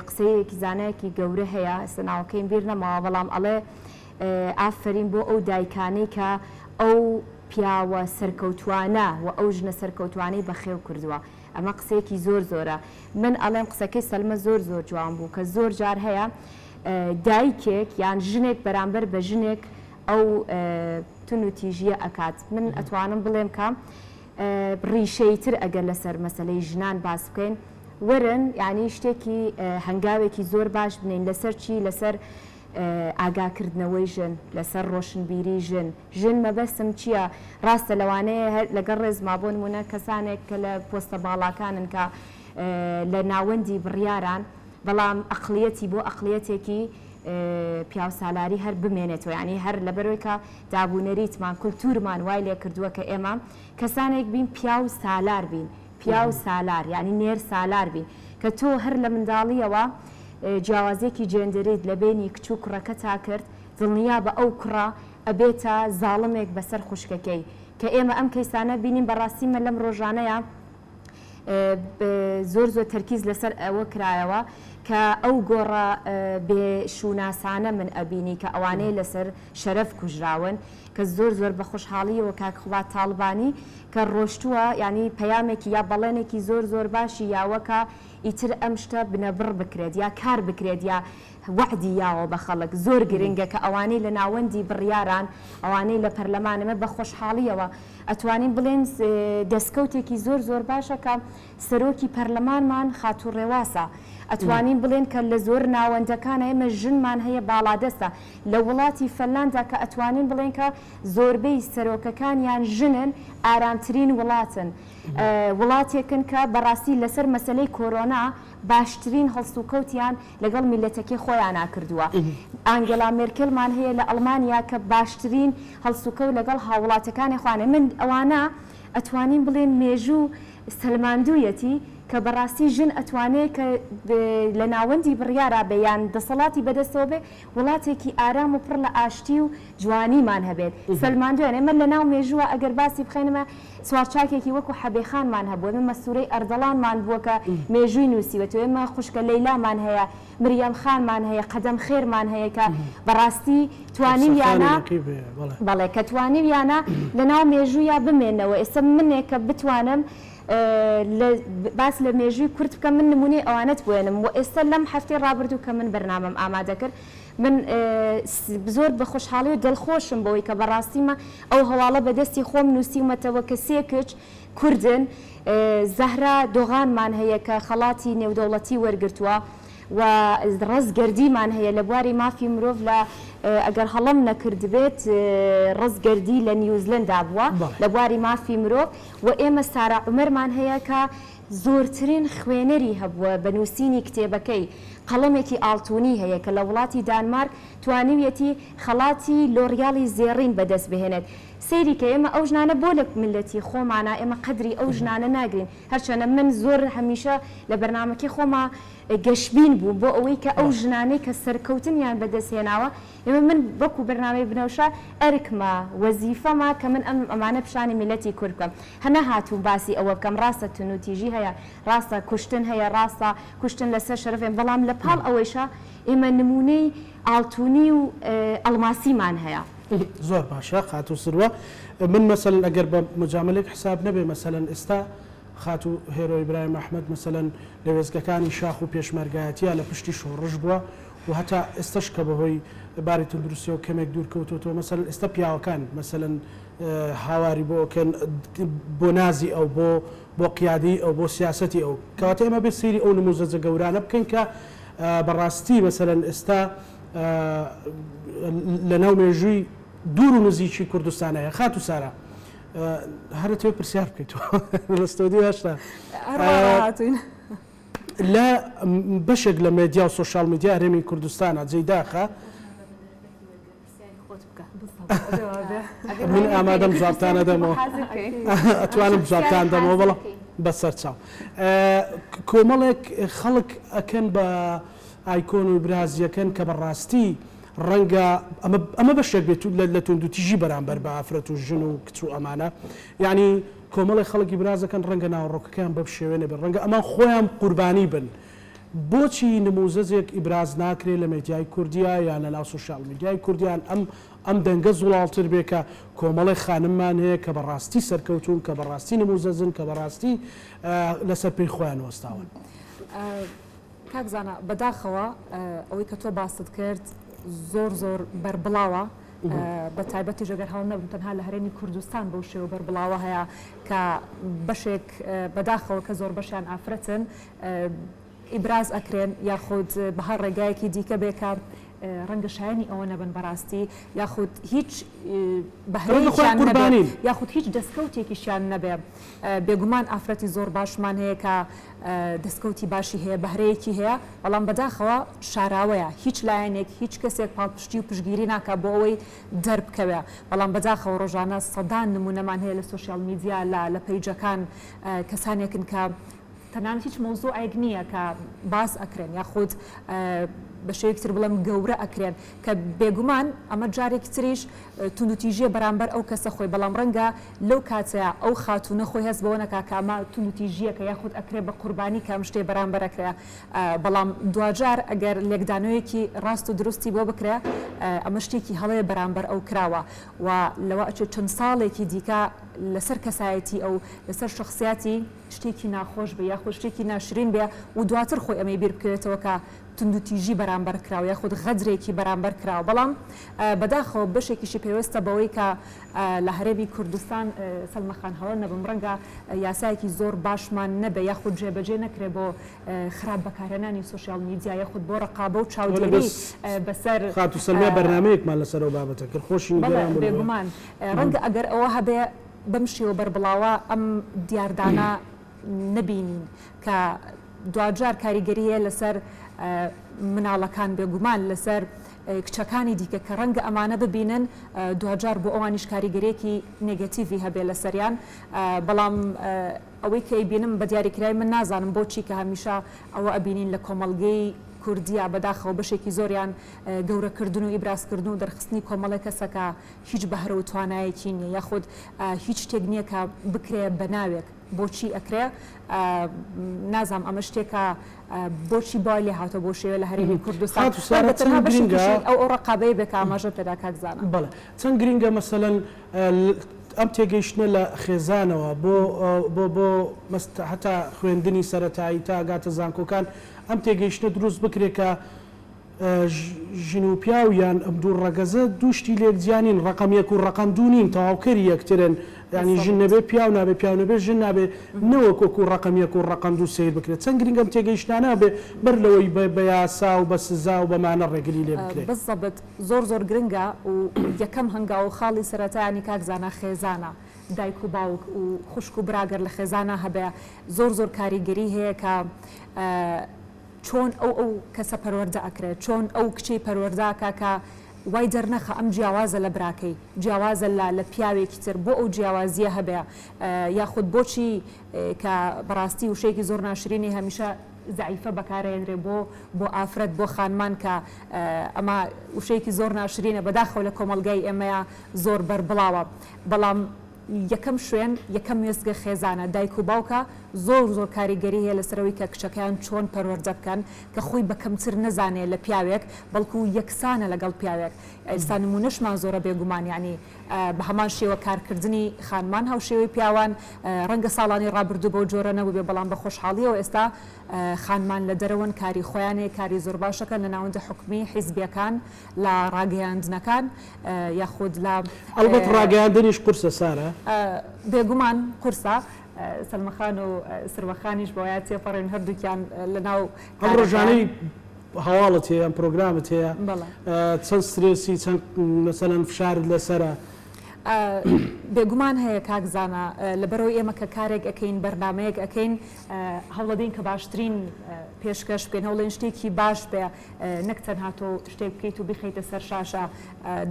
S4: قسەیەکی زانایەکی گەورە هەیە ئێستا ناوەکەیم بیر نەماوە بەڵام ئەڵێ ئافەرین بۆ ئەو دایکانەی کە ئەو پیاوە سەرکەوتوانە و ئەو ژنە سەرکەوتوانەی بەخێو کردووە ئەمە قسەیەکی زۆر زۆرە من ئەڵێم قسەکەی سەلمە زۆر زۆر جوان بوو کە زۆر جار هەیە دایکێک یان ژنێک بەرامبەر بە ژنێک ئەو تونوتیژیە ئەکات من ئەتوانم بڵێم کە ڕیشەییتر ئەگەر لەسەر مەسەلەی ژنان باس بکەین وەرن یانی شتێکی هەنگاوێکی زۆر باش بنێین لەسەر چی لەسەر ئاگاکردنەوەی ژن لەسەر ڕۆشنبیری ژن ژن مەبەستم چییە ڕاستە لەوانەیە هەر لەگەڵ ڕێزما بۆ نمونە کەسانێک کە لە پۆستە باڵاکانن کە لە ناوەندی بڕیاران بەڵام ئەقڵیەتی بۆ ئەقڵیەتێکی پیاوسالاری هەر بمێنێتەوە یانی هەر لەبەرئەوەی کە دابونەریتمان کولتوورمان وای لێکردووە کە ئێمە کەسانێک بین پیاو سالار بین پیاو سالار یانی نێر سالار بین کە تۆ هەر لە منداڵیەوە جیاوازیەکی جێندەریت لە بەینی کچ و کوڕەکەتا کرد دڵنیابە ئەو کوڕە ئەبێتە زاڵمێک بەسەر خوشکەکەی کە ئێمە ئەم کەیسانە بینین بەڕاستی مە لەم ڕۆژانەیا زۆر زۆر تەرکیز لەسەر ئەوە کرایەوە کە ئەو گۆڕە بێ شوناسانە من ئەبینی کە ئەوانەی لەسەر شەرەف کوژراون کە زۆر زۆر بە خۆشحاڵیەوە کاک قوباد تاڵبانی کە ڕۆشتووە یانی پەیامێکی یا بەڵێنێکی زۆر زۆر باشی یاوە کە ئیتر ئەم شتە بنەبڕ بکرێت یا کار بکرێت یا وەعدی یاوە بە خەڵک زۆر گرنگە کە ئەوانەی لە ناوەندی بڕیاران ئەوانەی لە پەرلەمانەمە بە خۆشحاڵیەوە ئەتوانین بڵێین دەسکەوتێکی زۆر زۆر باشە کە سەرۆکی پەرلەمانمان خاتوو ڕێواسە. ئەتوانین بڵێین کە لە زۆر ناوەندەکانا ئێمە ژنمان هەیە باڵادەستە. لە وڵاتی فەنلاندا کە ئەتوانین بڵێین کە زۆربەی سەرۆکەکانیان ژنن ئارامترین وڵاتن. وڵاتێکن کە بەڕاستی لەسەر مەسەلەی کۆرۆنا باشترین هەڵسوکەوتیان لەگەڵ میللەتەکەی خۆیانا کردووە. ئانگێلا مێرکێلمان هەیە لە ئەڵمانیا کە باشترین هەڵسوکەوت لەگەڵ هاووڵاتەکانی خۆیان من ئەوانە ئەتوانین بڵێین مێژوو سەلماندوویەتی کە بەڕاستی ژن ئەتوانێ کە لە ناوەندی بڕیارا بێ یان دەسەڵاتی بەدەستەوە بێ وڵاتێکی ئارام و پڕ لە ئاشتی و جوانیمان هەبێت سەلماندویان ئێمە لەناو مێژووە ئەگەر باسی بخەینمە سوارچاکێکی وەکو حەبێخانمان هەبوو ئێمە مەستوورەی ئەردەڵانمان بووە کە مێژووی نووسیوەتەوە ئێمە خوشکە لەیلامان هەیە مریەم خانمان هەیە قەدەم خێرمان هەیە کە بەڕاستی توانیویانە بەڵێ کە توانیویانە لەناو مێژوویا بمێنەوە ئێستا منێک کە بتوانم باس لە مێژووی کورد بکەم من نمونەی ئەوانەت بۆێنم و ئێستا لەم هەفتەی ڕابردوو کە من بەرنامەم ئامادە کرد من زۆر بە خۆشحاڵی و دڵخۆشم بەوەی کە بەڕاستیمە ئەو هەواڵە بە دەستی خۆم نووسیومەتەوە کە سێ کچ کوردن زەهرا دۆغانمان هەیە کە خەڵاتی نێودەوڵەتی وەرگرتووە و ڕەز گەردیمان هەیە لە بواری مافی مرۆڤ لە ئەگەر هەڵەم نەکردبێت ڕەز گەردی لە نیوزلەندا بووە لە بواری مافی مرۆڤ و ئێمە سارا عومەرمان هەیە کە زۆرترین خوێنەری هەبووە بە نووسینی کتێبەکەی قەڵەمێکی ئاڵتوونی هەیە کە لە وڵاتی دانمارک توانیویەتی خەڵاتی لۆریاڵی زێڕین بەدەست بهێنێت. سەیری کە ئێمە ئەو ژنانە بۆ لە میللەتی خۆمانا ئێمە قەدری ئەو ژنانە ناگرین هەرچەنە من زۆر هەمیشە لە بەرنامەکەی خۆما گەشبین بووم بۆ ئەوەی کە ئەو ژنانەی کە سەرکەوتنیان بەدەست هێناوە ئێمە من وەکو بەرنامەی بنەوشە ئەرکمە وەزیفەمە کە من ئەم ئەمانە پیشانی میللەتی کورد بکەم هە نەهاتووم باسی ئەوە بکەم ڕاستە توندوتیژی هەیە ڕاستە کوشتن هەیە ڕاستە کوشتن لەسەر شەرەف هەیە بەڵام لە پاڵ ئەوەیشا ئێمە نموونەی ئاڵتونی و ئەڵماسیمان هەیە.
S1: زۆر باشە خاتوو سروە من مەسەلەن ئەگەر بە مجامەلەک حساب نەبێ مەسەلەن ئێستا خاتوو هێرۆ ئیبراهیم ئەحمەد مەسەلەن لە وێستگەکانی شاخ و پێشمەرگایەتیا لە پشتی شۆڕش بووە. و هەتا ئێستەش کە بەهۆی باری تەندروستیەوە کەمێک دوور کەوتۆتەوە مەسەلەن ئێستا پیاوەکان مەسەلەن هاواری بۆ ئەکەن بۆ نازی ئەو بۆ بۆ قیادەی ئەو بۆ سیاسەتی ئەو کەواتە ئێمە بێ سەیری ئەو نموزەجە گەورانە بکەین کە بەڕاستی مەسەلەن ئێستا لەناو مێژووی دوور و نزیکی کوردستان هەیە خاتوو سارا هەر دەتەوێت پرسیار بکەیت لە ستۆدیۆ هێشتا
S2: هاتوین
S1: لە بەشێک لە مێدیا و سۆشیال میدیا هەرێمی کوردستانە جێی داخە من ئامادەم جوابتان ئەدەمەوە ئەتوانم جوابتان دەمەوە بەڵام بەسەر چاو کۆمەڵێک خەڵک ئەکەن بە ئایکۆن و برازیەکەن کە بەڕاستی ڕەنگە ئەمە بەشێک بێت لە توندوتیژی بەرامبەر بە ئافرەت و ژن و کچ و ئەمانە یعنی کۆمەڵێک خەڵکی برازەکەن ڕەنگە ناوەڕۆکەکەیان بەم شێوەیە نەبێت ڕەنگە ئەمان خۆیان قوربانی بن بۆچی نموزەجێک ئیبراز ناکرێ لە مێدیای کوردیا یان لە ناو سۆشیال میدیای کوردیان ئەم ئەم دەنگە زوڵاڵتر بێ کە کۆمەڵێک خانممان هەیە کە بەڕاستی سەرکەوتوون کە بەڕاستی نموزەجن کە بەڕاستی لەسەر پێی خۆیان وەستاون.
S2: کاک زانا بەداخەوە ئەوەی کە تۆ باست کرد زۆر زۆر بەربڵاوە بە تایبەتیش ئەگەر هەڵە نەبم تەنها لە هەرێمی کوردستان بەو شێوە بەربڵاوە هەیە کە بەشێک بەداخەوە کە زۆر بەشیان ئافرەتن ئیبراز ئەکرێن یاخود بە هەر ڕێگایەکی دیکە بێ کە ڕەنگە شایانی ئەوە نەبن بەڕاستی یاخود هیچ بەهرەیەکیان نەبێ یاخود هیچ دەستکەوتێکیشیان نەبێ بێگومان ئافرەتی زۆر باشمان هەیە کە دەستکەوتی باشی هەیە، بەهرەیەکی هەیە، بەڵام بەداخەوە شاراوەیە، هیچ لایەنێک، هیچ کەسێک پاڵپشتی و پشتگیری ناکات بۆ ئەوەی دەربکەوێ، بەڵام بەداخەوە ڕۆژانە سەدان نموونەمان هەیە لە سۆشیال میدیا، لە لە پەیجەکان کەسانێکن کە تەنانەت هیچ مەوزوعێک نییە کە باس ئەکرێن یاخود بە شێوەیەکی تر بڵێم گەورە ئەکرێن کە بێگومان ئەمە جارێکی تریش توندوتیژیە بەرامبەر ئەو کەسە خۆی، بەڵام ڕەنگە لەو کاتەیا ئەو خاتوونە خۆی هەست بەوە نەکا کە ئەمە توندوتیژییەکە یاخود ئەکرێ بە قوربانی کە ئەم شتەی بەرامبەر ئەکرێ، بەڵام دواجار ئەگەر لێکدانەوەیەکی ڕاست و دروستی بۆ بکرێ ئەمە شتێکی هەڵەیە بەرامبەر ئەو کراوە و لەوە ئەچێ چەند ساڵێکی دیکە لەسەر کەسایەتی ئەو لەسەر شەخسیاتی شتێکی ناخۆش بێ یاخود شتێکی ناشرین بێ و دواتر خۆی ئەمەی بیر بکەوێتەوە کە توندوتیژی بەرامبەر کراوە یاخود غەدرێکی بەرامبەر کراوە بەڵام بەداخەوە بەشێکیشی پەیوەستە بەوەی کە لە هەرێمی کوردستان سەلمە خان هەڵە نەبم ڕەنگە یاسایەکی زۆر باشمان نەبێ یاخود جێبەجێ نەکرێ بۆ خراپ بەکارهێنانی سۆشیال میدیا یاخود بۆ ڕقابە و چاودێری بەسەر
S1: خاتوو سەلمە بەرنامەیەکمان لەسەر ئەو بابەتە کرد خۆشی نیگەران بوو لەوەی.
S2: بێگومان ڕەنگە ئەگەر ئەوە هەبێ بەم شێوە بەربڵاوە ئەم دیاردانە نەبینین کە دواجار کاریگەری هەیە لەسەر مناڵەکان بێگومان لەسەر کچەکانی دیکە کە ڕەنگە ئەمانە ببینن دواجار بۆ ئەوانیش کاریگەریەکی نێگەتیڤی هەبێ لەسەریان بەڵام ئەوەی کە ئەیبینم بە دیاریکراوی من نازانم بۆچی کە هەمیشە ئەوە ئەبینین لە کۆمەڵگەی کوردیا بەداخەوە بەشێکی زۆریان گەورەکردن و ئیبرازکردن و دەرخستنی کۆمەڵێک کەسە کە هیچ بەهرە و توانایەکی نییە یاخود هیچ شتێک نییە کە بکرێ بە ناوێک بۆچی ئەکرێ نازانم ئەمە شتێکە بۆچی بای لێ هاتۆ بۆ شێوە لە هەرێمی کوردستان
S1: خاتوو سارا
S2: بە تەنها
S1: چەند گرینگە
S2: بەشێکیشی ئەو ئەو ڕەقابەیە بێ کە ئاماژەت پێدا کاک زانا.
S1: بەڵێ چەند گرینگە مەسەلەن ئەم تێگەیشتنە لە خێزانەوە بۆ بۆ بۆ مەست هەتا خوێندنی سەرەتایی تا ئەگاتە زانکۆکان ئەم تێگەیشتنە دروست بکرێ کە ژن و پیاو یان ئەم دوو ڕەگەزە دوو شتی لێک جیا نین، ڕەقەم یەک و ڕەقەم دوو نین، تەواوکەری یەکترن، یانی ژن نەبێ پیاو نابێ، پیاو نەبێ ژن نابێ، نەوەک وەکوو ڕەقەم یەک و ڕەقەم دوو سەیر بکرێت. چەند گرینگە ئەم تێگەیشتنانە هەبێ بەر لەوەی بە بە یاسا و بە سزا و بە مانە ڕێگری لێ بکرێ.
S2: بالضبط زۆر زۆر گرنگە و یەکەم هەنگاو و خاڵی سەرەتا یانی کاک زانا خێزانە دایک و باوک و خوشک و برا گەر لە خێزانا هەبێ زۆر زۆر کاریگەری هەیە کە چۆن ئەو ئەو کەسە پەروەردە ئەکرێ چۆن ئەو کچەی پەروەردە ئەکا کە وای دەرنەخا ئەم جیاوازە لە براکەی جیاوازە لە لە پیاوێکی تر بۆ ئەو جیاوازیە هەبێ یاخود بۆچی کە بەڕاستی وشەیەکی زۆر ناشرینی هەمیشە زەعیفە بەکارئەهێنرێ بۆ بۆ ئافرەت بۆ خانمان کە ئەمە وشەیەکی زۆر ناشرینە بەداخەوە لە کۆمەڵگای ئێمەیا زۆر بەربڵاوە بەڵام یەکەم شوێن یەکەم وێستگە خێزانە دایک و باوکە. زۆر زۆر کاریگەری هەیە لەسەر ئەوەی کە کچەکەیان چۆن پەروەردە بکەن کە خۆی بە کەمتر نەزانێ لە پیاوێک بەڵکو یەکسانە لەگەڵ پیاوێک ئێستا نمونەشمان زۆرە بێگومان یانی بە هەمان شێوە کارکردنی خانمان هاوشێوەی پیاوان ڕەنگە ساڵانی ڕابردوو بەو جۆرە نەبووبێ بەڵام بە خۆشحاڵیەوە ئێستا خانمان لە دەرەوەن کاری خۆیان هەیە کاری زۆر باشەکەن لە ناوەندە حکومی حیزبیەکان لە ڕاگەیاندنەکان یاخود لە
S1: ئەڵبەت ڕاگەیاندنیش قورسە سارا.
S2: بێگومان قورسە سەلمە خان و سروە خانیش بەوەیا تێپەڕین هەردووکیان لەناو
S1: ئەم ڕۆژانەی هەواڵت هەیە ئەم پرۆگرامت هەیە چەند سترێسی چەند مەسەلەن فشارت لەسەرە؟
S2: بێگومان هەیە کاک زانا لەبەرئەوەی ئێمە کە کارێک ئەکەین بەرنامەیەک ئەکەین هەوڵەدەین کە باشترین پێشکەش بکەین هەوڵێن شتێکی باش بێ نەک تەنها تۆ شتێک بکەیت و بیخەیتە سەر شاشە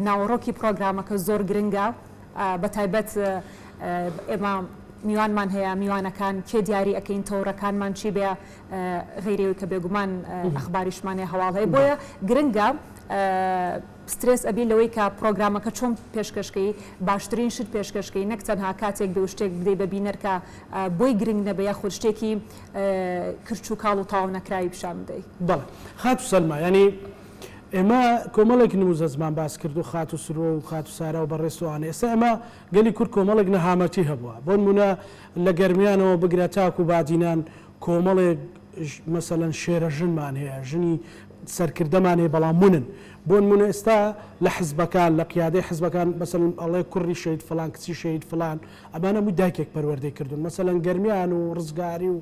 S2: ناوەڕۆکی پرۆگرامەکە زۆر گرنگە بە تایبەت ئێمە میوانمان هەیە میوانەکان کێ دیاری ئەکەین تەوەرەکانمان چی بێ غەیری ئەوەی کە بێگومان ئەخباریشمان هەیە هەواڵ هەیە بۆیە گرنگە سترێس ئەبی لەوەی کە پرۆگرامەکە چۆن پێشکەشکەی باشترین شت پێشکەشکەی نەک تەنها کاتێک بێ و شتێک بدەی بە بینەر کە بۆی گرنگ نەبێ یاخود شتێکی کرچ و کاڵ و تەواو نەکراوی پیشان بدەی.
S1: بەڵێ خاتوو سەلما یانی ئێمە کۆمەڵێک نموزەجمان باس کرد و خاتوو سروە و خاتوو سارا و بەڕێز و ئەوانە ئێستا ئێمە گەلی کورد کۆمەڵێک نەهامەتی هەبووە بۆنمونە لە گەرمیانەوە بگرە تاکو بادینان کۆمەڵێک مەسەلەن شێرە ژنمان هەیە ژنی سەرکردەمان هەیە بەڵام ونن بۆنمونە ئێستا لە حزبەکان لە قیادەی حزبەکان مەسەلەن ئەڵێ کوڕی شەهید فڵان کچی شەهید فڵان ئەمانە هەمووی دایکێک پەروەردەی کردوون مەسەلەن گەرمیان و ڕزگاری و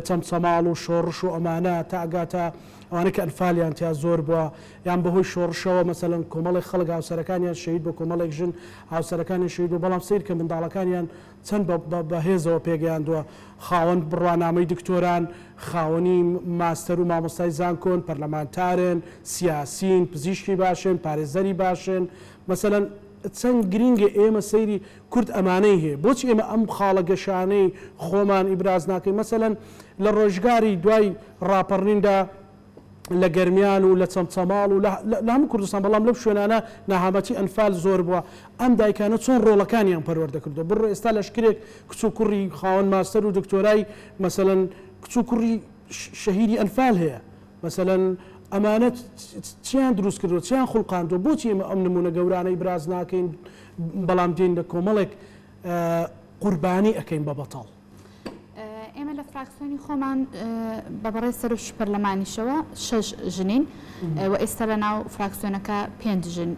S1: چەمچەماڵ و شۆڕش و ئەمانە تا ئەگاتە ئەوانە کە ئەنفالیان تیا زۆر بووە یان بەهۆی شۆڕشەوە مەسەلەن کۆمەڵێک خەڵک هاوسەرەکانیان شەهید بوو کۆمەڵێک ژن هاوسەرەکانیان شەهید بوو بەڵام سەیر کە منداڵەکانیان چەند بە هێزەوە پێگەیاندووە خاوەن بڕوانامەی دکتۆران خاوەنی ماستەر و مامۆستای زانکۆن پەرلەمانتارن سیاسین پزیشکی باشن پارێزەری باشن مەسەلەن چەند گرینگە ئێمە سەیری کورد ئەمانەی هەیە بۆچی ئێمە ئەم خاڵە گەشانەی خۆمان ئیبراز ناکەین مەسەلەن لە ڕۆژگاری دوای ڕاپەڕنیندا لە گەرمیان و لە چەمچەماڵ و لە هەموو کوردستان بەڵام لەو شوێنانە نەهامەتی ئەنفال زۆر بووە ئەم دایکانە چۆن ڕۆڵەکانیان پەروەردە کردووە بڕۆ ئێستا لەشکرێک کچ و کوڕی خاوەن ماستەر و دکتۆرای مەسەلەن کچ و کوڕی شەهیدی ئەنفال هەیە مەسەلەن ئەمانە چیان دروست کردووە چیان خوڵقاندووە بۆچی ئێمە ئەم نمونە گەورانەی براز ناکەین بەڵام دێین لە کۆمەڵێک قوربانی ئەکەین بە بەتاڵ.
S3: ئێمە لە فراکسیۆنی خۆمان بە بەڕێز سەرۆکی پەرلەمانیشەوە شەش ژنین و ئێستا لە ناو فراکسیۆنەکە پێنج ژن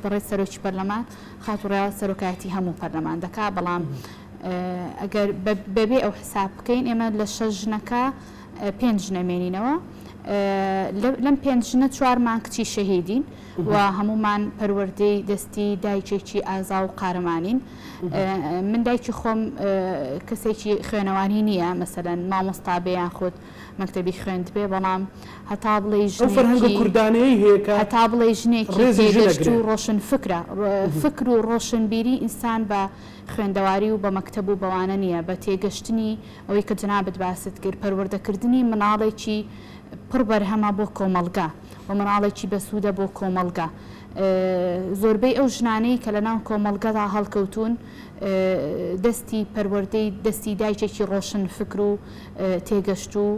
S3: بەڕێز سەرۆکی پەرلەمان خاتوو ڕێواز سەرۆکایەتی هەموو پەرلەمان دەکا بەڵام ئەگەر بەبێ ئەو حساب بکەین ئێمە لە شەش ژنەکە پێنج ژنە مێنینەوە لەم پێنج ژنە چوارمان کچی شەهیدین و هەموومان پەروەردەی دەستی دایکێکی ئازا و قارەمانین من دایکی خۆم کەسێکی خوێنەواری نییە مەسەلەن مامۆستا بێ یان خود مەکتەبی خوێندبێ بەڵام هەتا بڵێی
S1: ئەو فەرهەنگە
S3: ژنێکی
S1: کوردانەیەی هەیە کە
S3: هەتا بڵێی ژنێکی
S1: ڕێزی ژن
S3: تێگەشتوو
S1: ئەگرێ.
S3: و ڕۆشن فکرە فکر و ڕۆشنبیری ئینسان بە خوێندەواری و بە مەکتەب و بەوانە نییە بە تێگەشتنی ئەوەی کە جەنابت باست کرد پەروەردەکردنی مناڵێکی پڕ بەرهەمە بۆ کۆمەڵگا و مناڵێکی بەسوودە بۆ کۆمەڵگا. زۆربەی ئەو ژنانەی کە لەناو کۆمەڵگەدا هەڵکەوتوون دەستی پەروەردەی دەستی دایکێکی ڕۆشن فکر و تێگەشتوو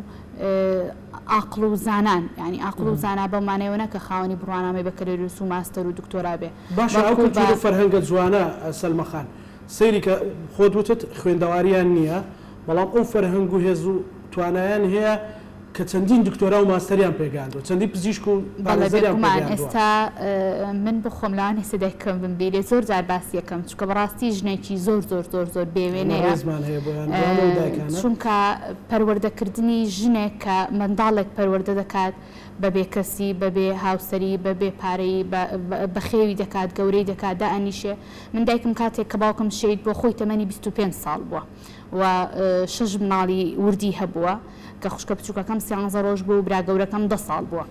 S3: ئاقڵ و زانان یانی ئاقڵ و زانا بەو مانایەوە نا کە خاوەنی بڕوانامەی بەکەلۆریۆس و ماستەر و دکتۆرا بێ
S1: باشە ئەو
S3: بەڵکو بە
S1: کلتور و فەرهەنگە جوانە سەلمە خان سەیری کە خۆت وتت خوێندەواریان نییە بەڵام ئەو فەرهەنگ و هێز و توانایان هەیە کە چەندین دکتۆرا و ماستەریان پێگەیاندووە، چەندین پزیشک و
S3: بەڵێ
S1: پارێزەریان
S3: بێگومان
S1: پێگەیاندووە.
S3: ئێستا من بخۆم لەوانەیە سەدای کەم بمبینێ زۆر جار باسی ئەکەم چونکە بەڕاستی ژنێکی زۆر زۆر زۆر زۆر
S1: ئێمە
S3: بێوێنەیە
S1: ڕێزمان هەیە بۆیان بۆ ئەم ئەو دایکانە.
S3: چونکە پەروەردەکردنی ژنێک کە منداڵێک پەروەردە دەکات بە بێکەسی بە بێ هاوسەری بە بێ پارەیی بە بەخێوی دەکات گەورەی دەکات دائەنیشێ من دایکم کاتێک کە باوکم شەهید بووە خۆی تەمەنی 25 ساڵ بووە و شەش مناڵی وردی هەبووە کە خوشکە بچووکەکەم سیانزە ڕۆژ بووە و برا گەورەکەم دە ساڵ بووە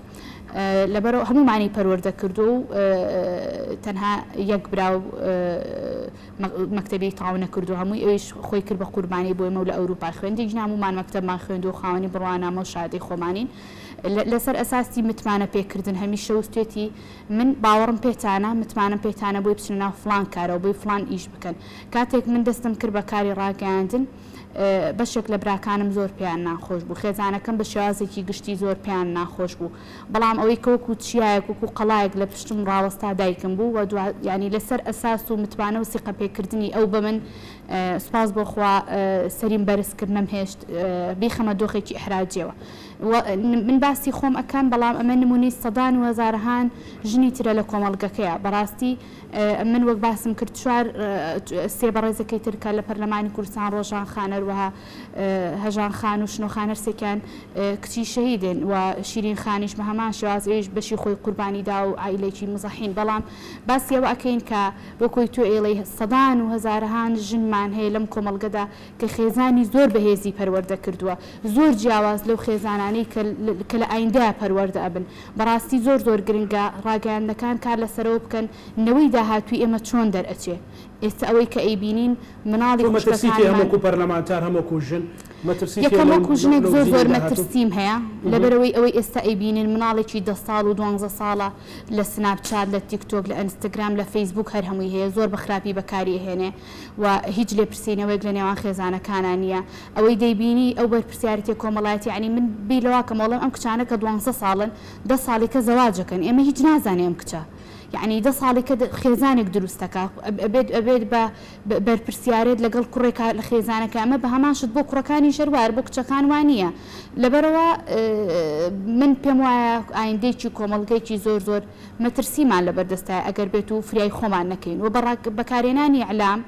S3: لەبەرئەوە هەموومانی پەروەردە کردووە و تەنها یەک برا و مەکتەبی تەواو نەکردووە هەمووی ئەویش خۆی کرد بە قوربانی بۆ ئێمە و لە ئەوروپا خوێندی ژنا هەموومان مەکتەبمان خوێندووە و خاوەنی بڕوانامە و شادەی خۆمانین لەسەر ئەساسی متمانە پێکردن هەمیشە وتوێتی من باوەڕم پێتانە متمانەم پێتانە بۆی بچنە ناو فڵان کارەوە بۆی فڵان ئیش بکەن کاتێک من دەستم کرد بە کاری ڕاگەیاندن. بەشێک لە براکانم زۆر پێیان ناخۆش بوو، خێزانەکەم بە شێوازێکی گشتی زۆر پێیان ناخۆش بوو، بەڵام ئەوەی کە وەکوو چیایەک، وەکوو قەڵایەک لە پشتم ڕاوەستا دایکم بوو و دوا یانی لەسەر ئەساس و متمانە و سیقە پێکردنی ئەو بە من سوپاس بۆ خوا سەریم بەرز کرد نەمهێشت بیخەمە دۆخێکی ئیحراجیەوە و من باسی خۆم ئەکەم بەڵام ئەمە نموونەی سەدان و هەزارەهان ژنی ترە لە کۆمەڵگەکەیا بەڕاستی من وەک باسم کرد چوار سێ بەڕێزەکەی تر کە لە پەرلەمانی کوردستان ڕۆژان خان هەروەها هەژان خان و شنۆ خان هەرسێکیان کچی شەهیدن و شیرین خانیش بە هەمان شێواز ئەویش بەشی خۆی قوربانی دا و عائیلەکی مزەحین بەڵام باسی ئەوە ئەکەین کە وەکۆی تۆ ئەیڵێی سەدان و هەزارەهان ژنمان هەیە لەم کۆمەڵگەدا کە خێزانی زۆر بەهێزی پەروەردە کردووە زۆر جیاواز لەو خێزانانەی کە کە لە ئایندەیا پەروەردە ئەبن بەڕاستی زۆر زۆر گرنگە ڕاگەیاندنەکان کار لەسەرەوە بکەن نەوەی داهاتووی ئێمە چۆن دەرئەچێ ئێستا ئەوەی کە ئەیبینین مناڵی
S1: تۆ مەترسیت هەیە هەم
S3: خوشکەکانمان
S1: وەکو پەرلەمانتار هەم وەکو ژن مەترسیت هەیە
S3: یەکەم
S1: لەو
S3: وەکو ژنێک
S1: لەو
S3: زۆر
S1: جیلی
S3: زۆر
S1: داهاتوو؟
S3: مەترسیم هەیە لەبەرئەوەی ئەوەی ئێستا ئەیبینین مناڵێکی دە ساڵ و دوانزە ساڵە لە سناپ چات لە تیک تۆک لە ئەنستگرام لە فەیسبوک هەر هەمووی هەیە زۆر بە خراپی بەکاری ئەهێنێ و هیچ لێپرسینەوەیەک لە نێوان خێزانەکانا نییە ئەوەی دەیبینی ئەو بەرپرسیارێتیە کۆمەڵایەتی یانی من بیر لەوە کەمەوە ئەڵێم ئەم کچانە کە دوانزە ساڵن دە ساڵیکە زەواجەکەن ئێمە هیچ نازانێ ئەم کچە یانی دە ساڵیکە خێزانێک دروستەکا ئەبێت ئەبێت بە بەرپرسیارێت لەگەڵ کوڕێکا لە خێزانەکە ئەمە بە هەمان شت بۆ کوڕەکانیش هەر وایە بۆ کچەکان وا نییە لەبەرئەوە من پێم وایە ئایندەیەکی کۆمەڵگەیەکی زۆر زۆر مەترسیمان لەبەردەستایە ئەگەر بێت و فریای خۆمان نەکەین و بە بەکارهێنانی ئیعلام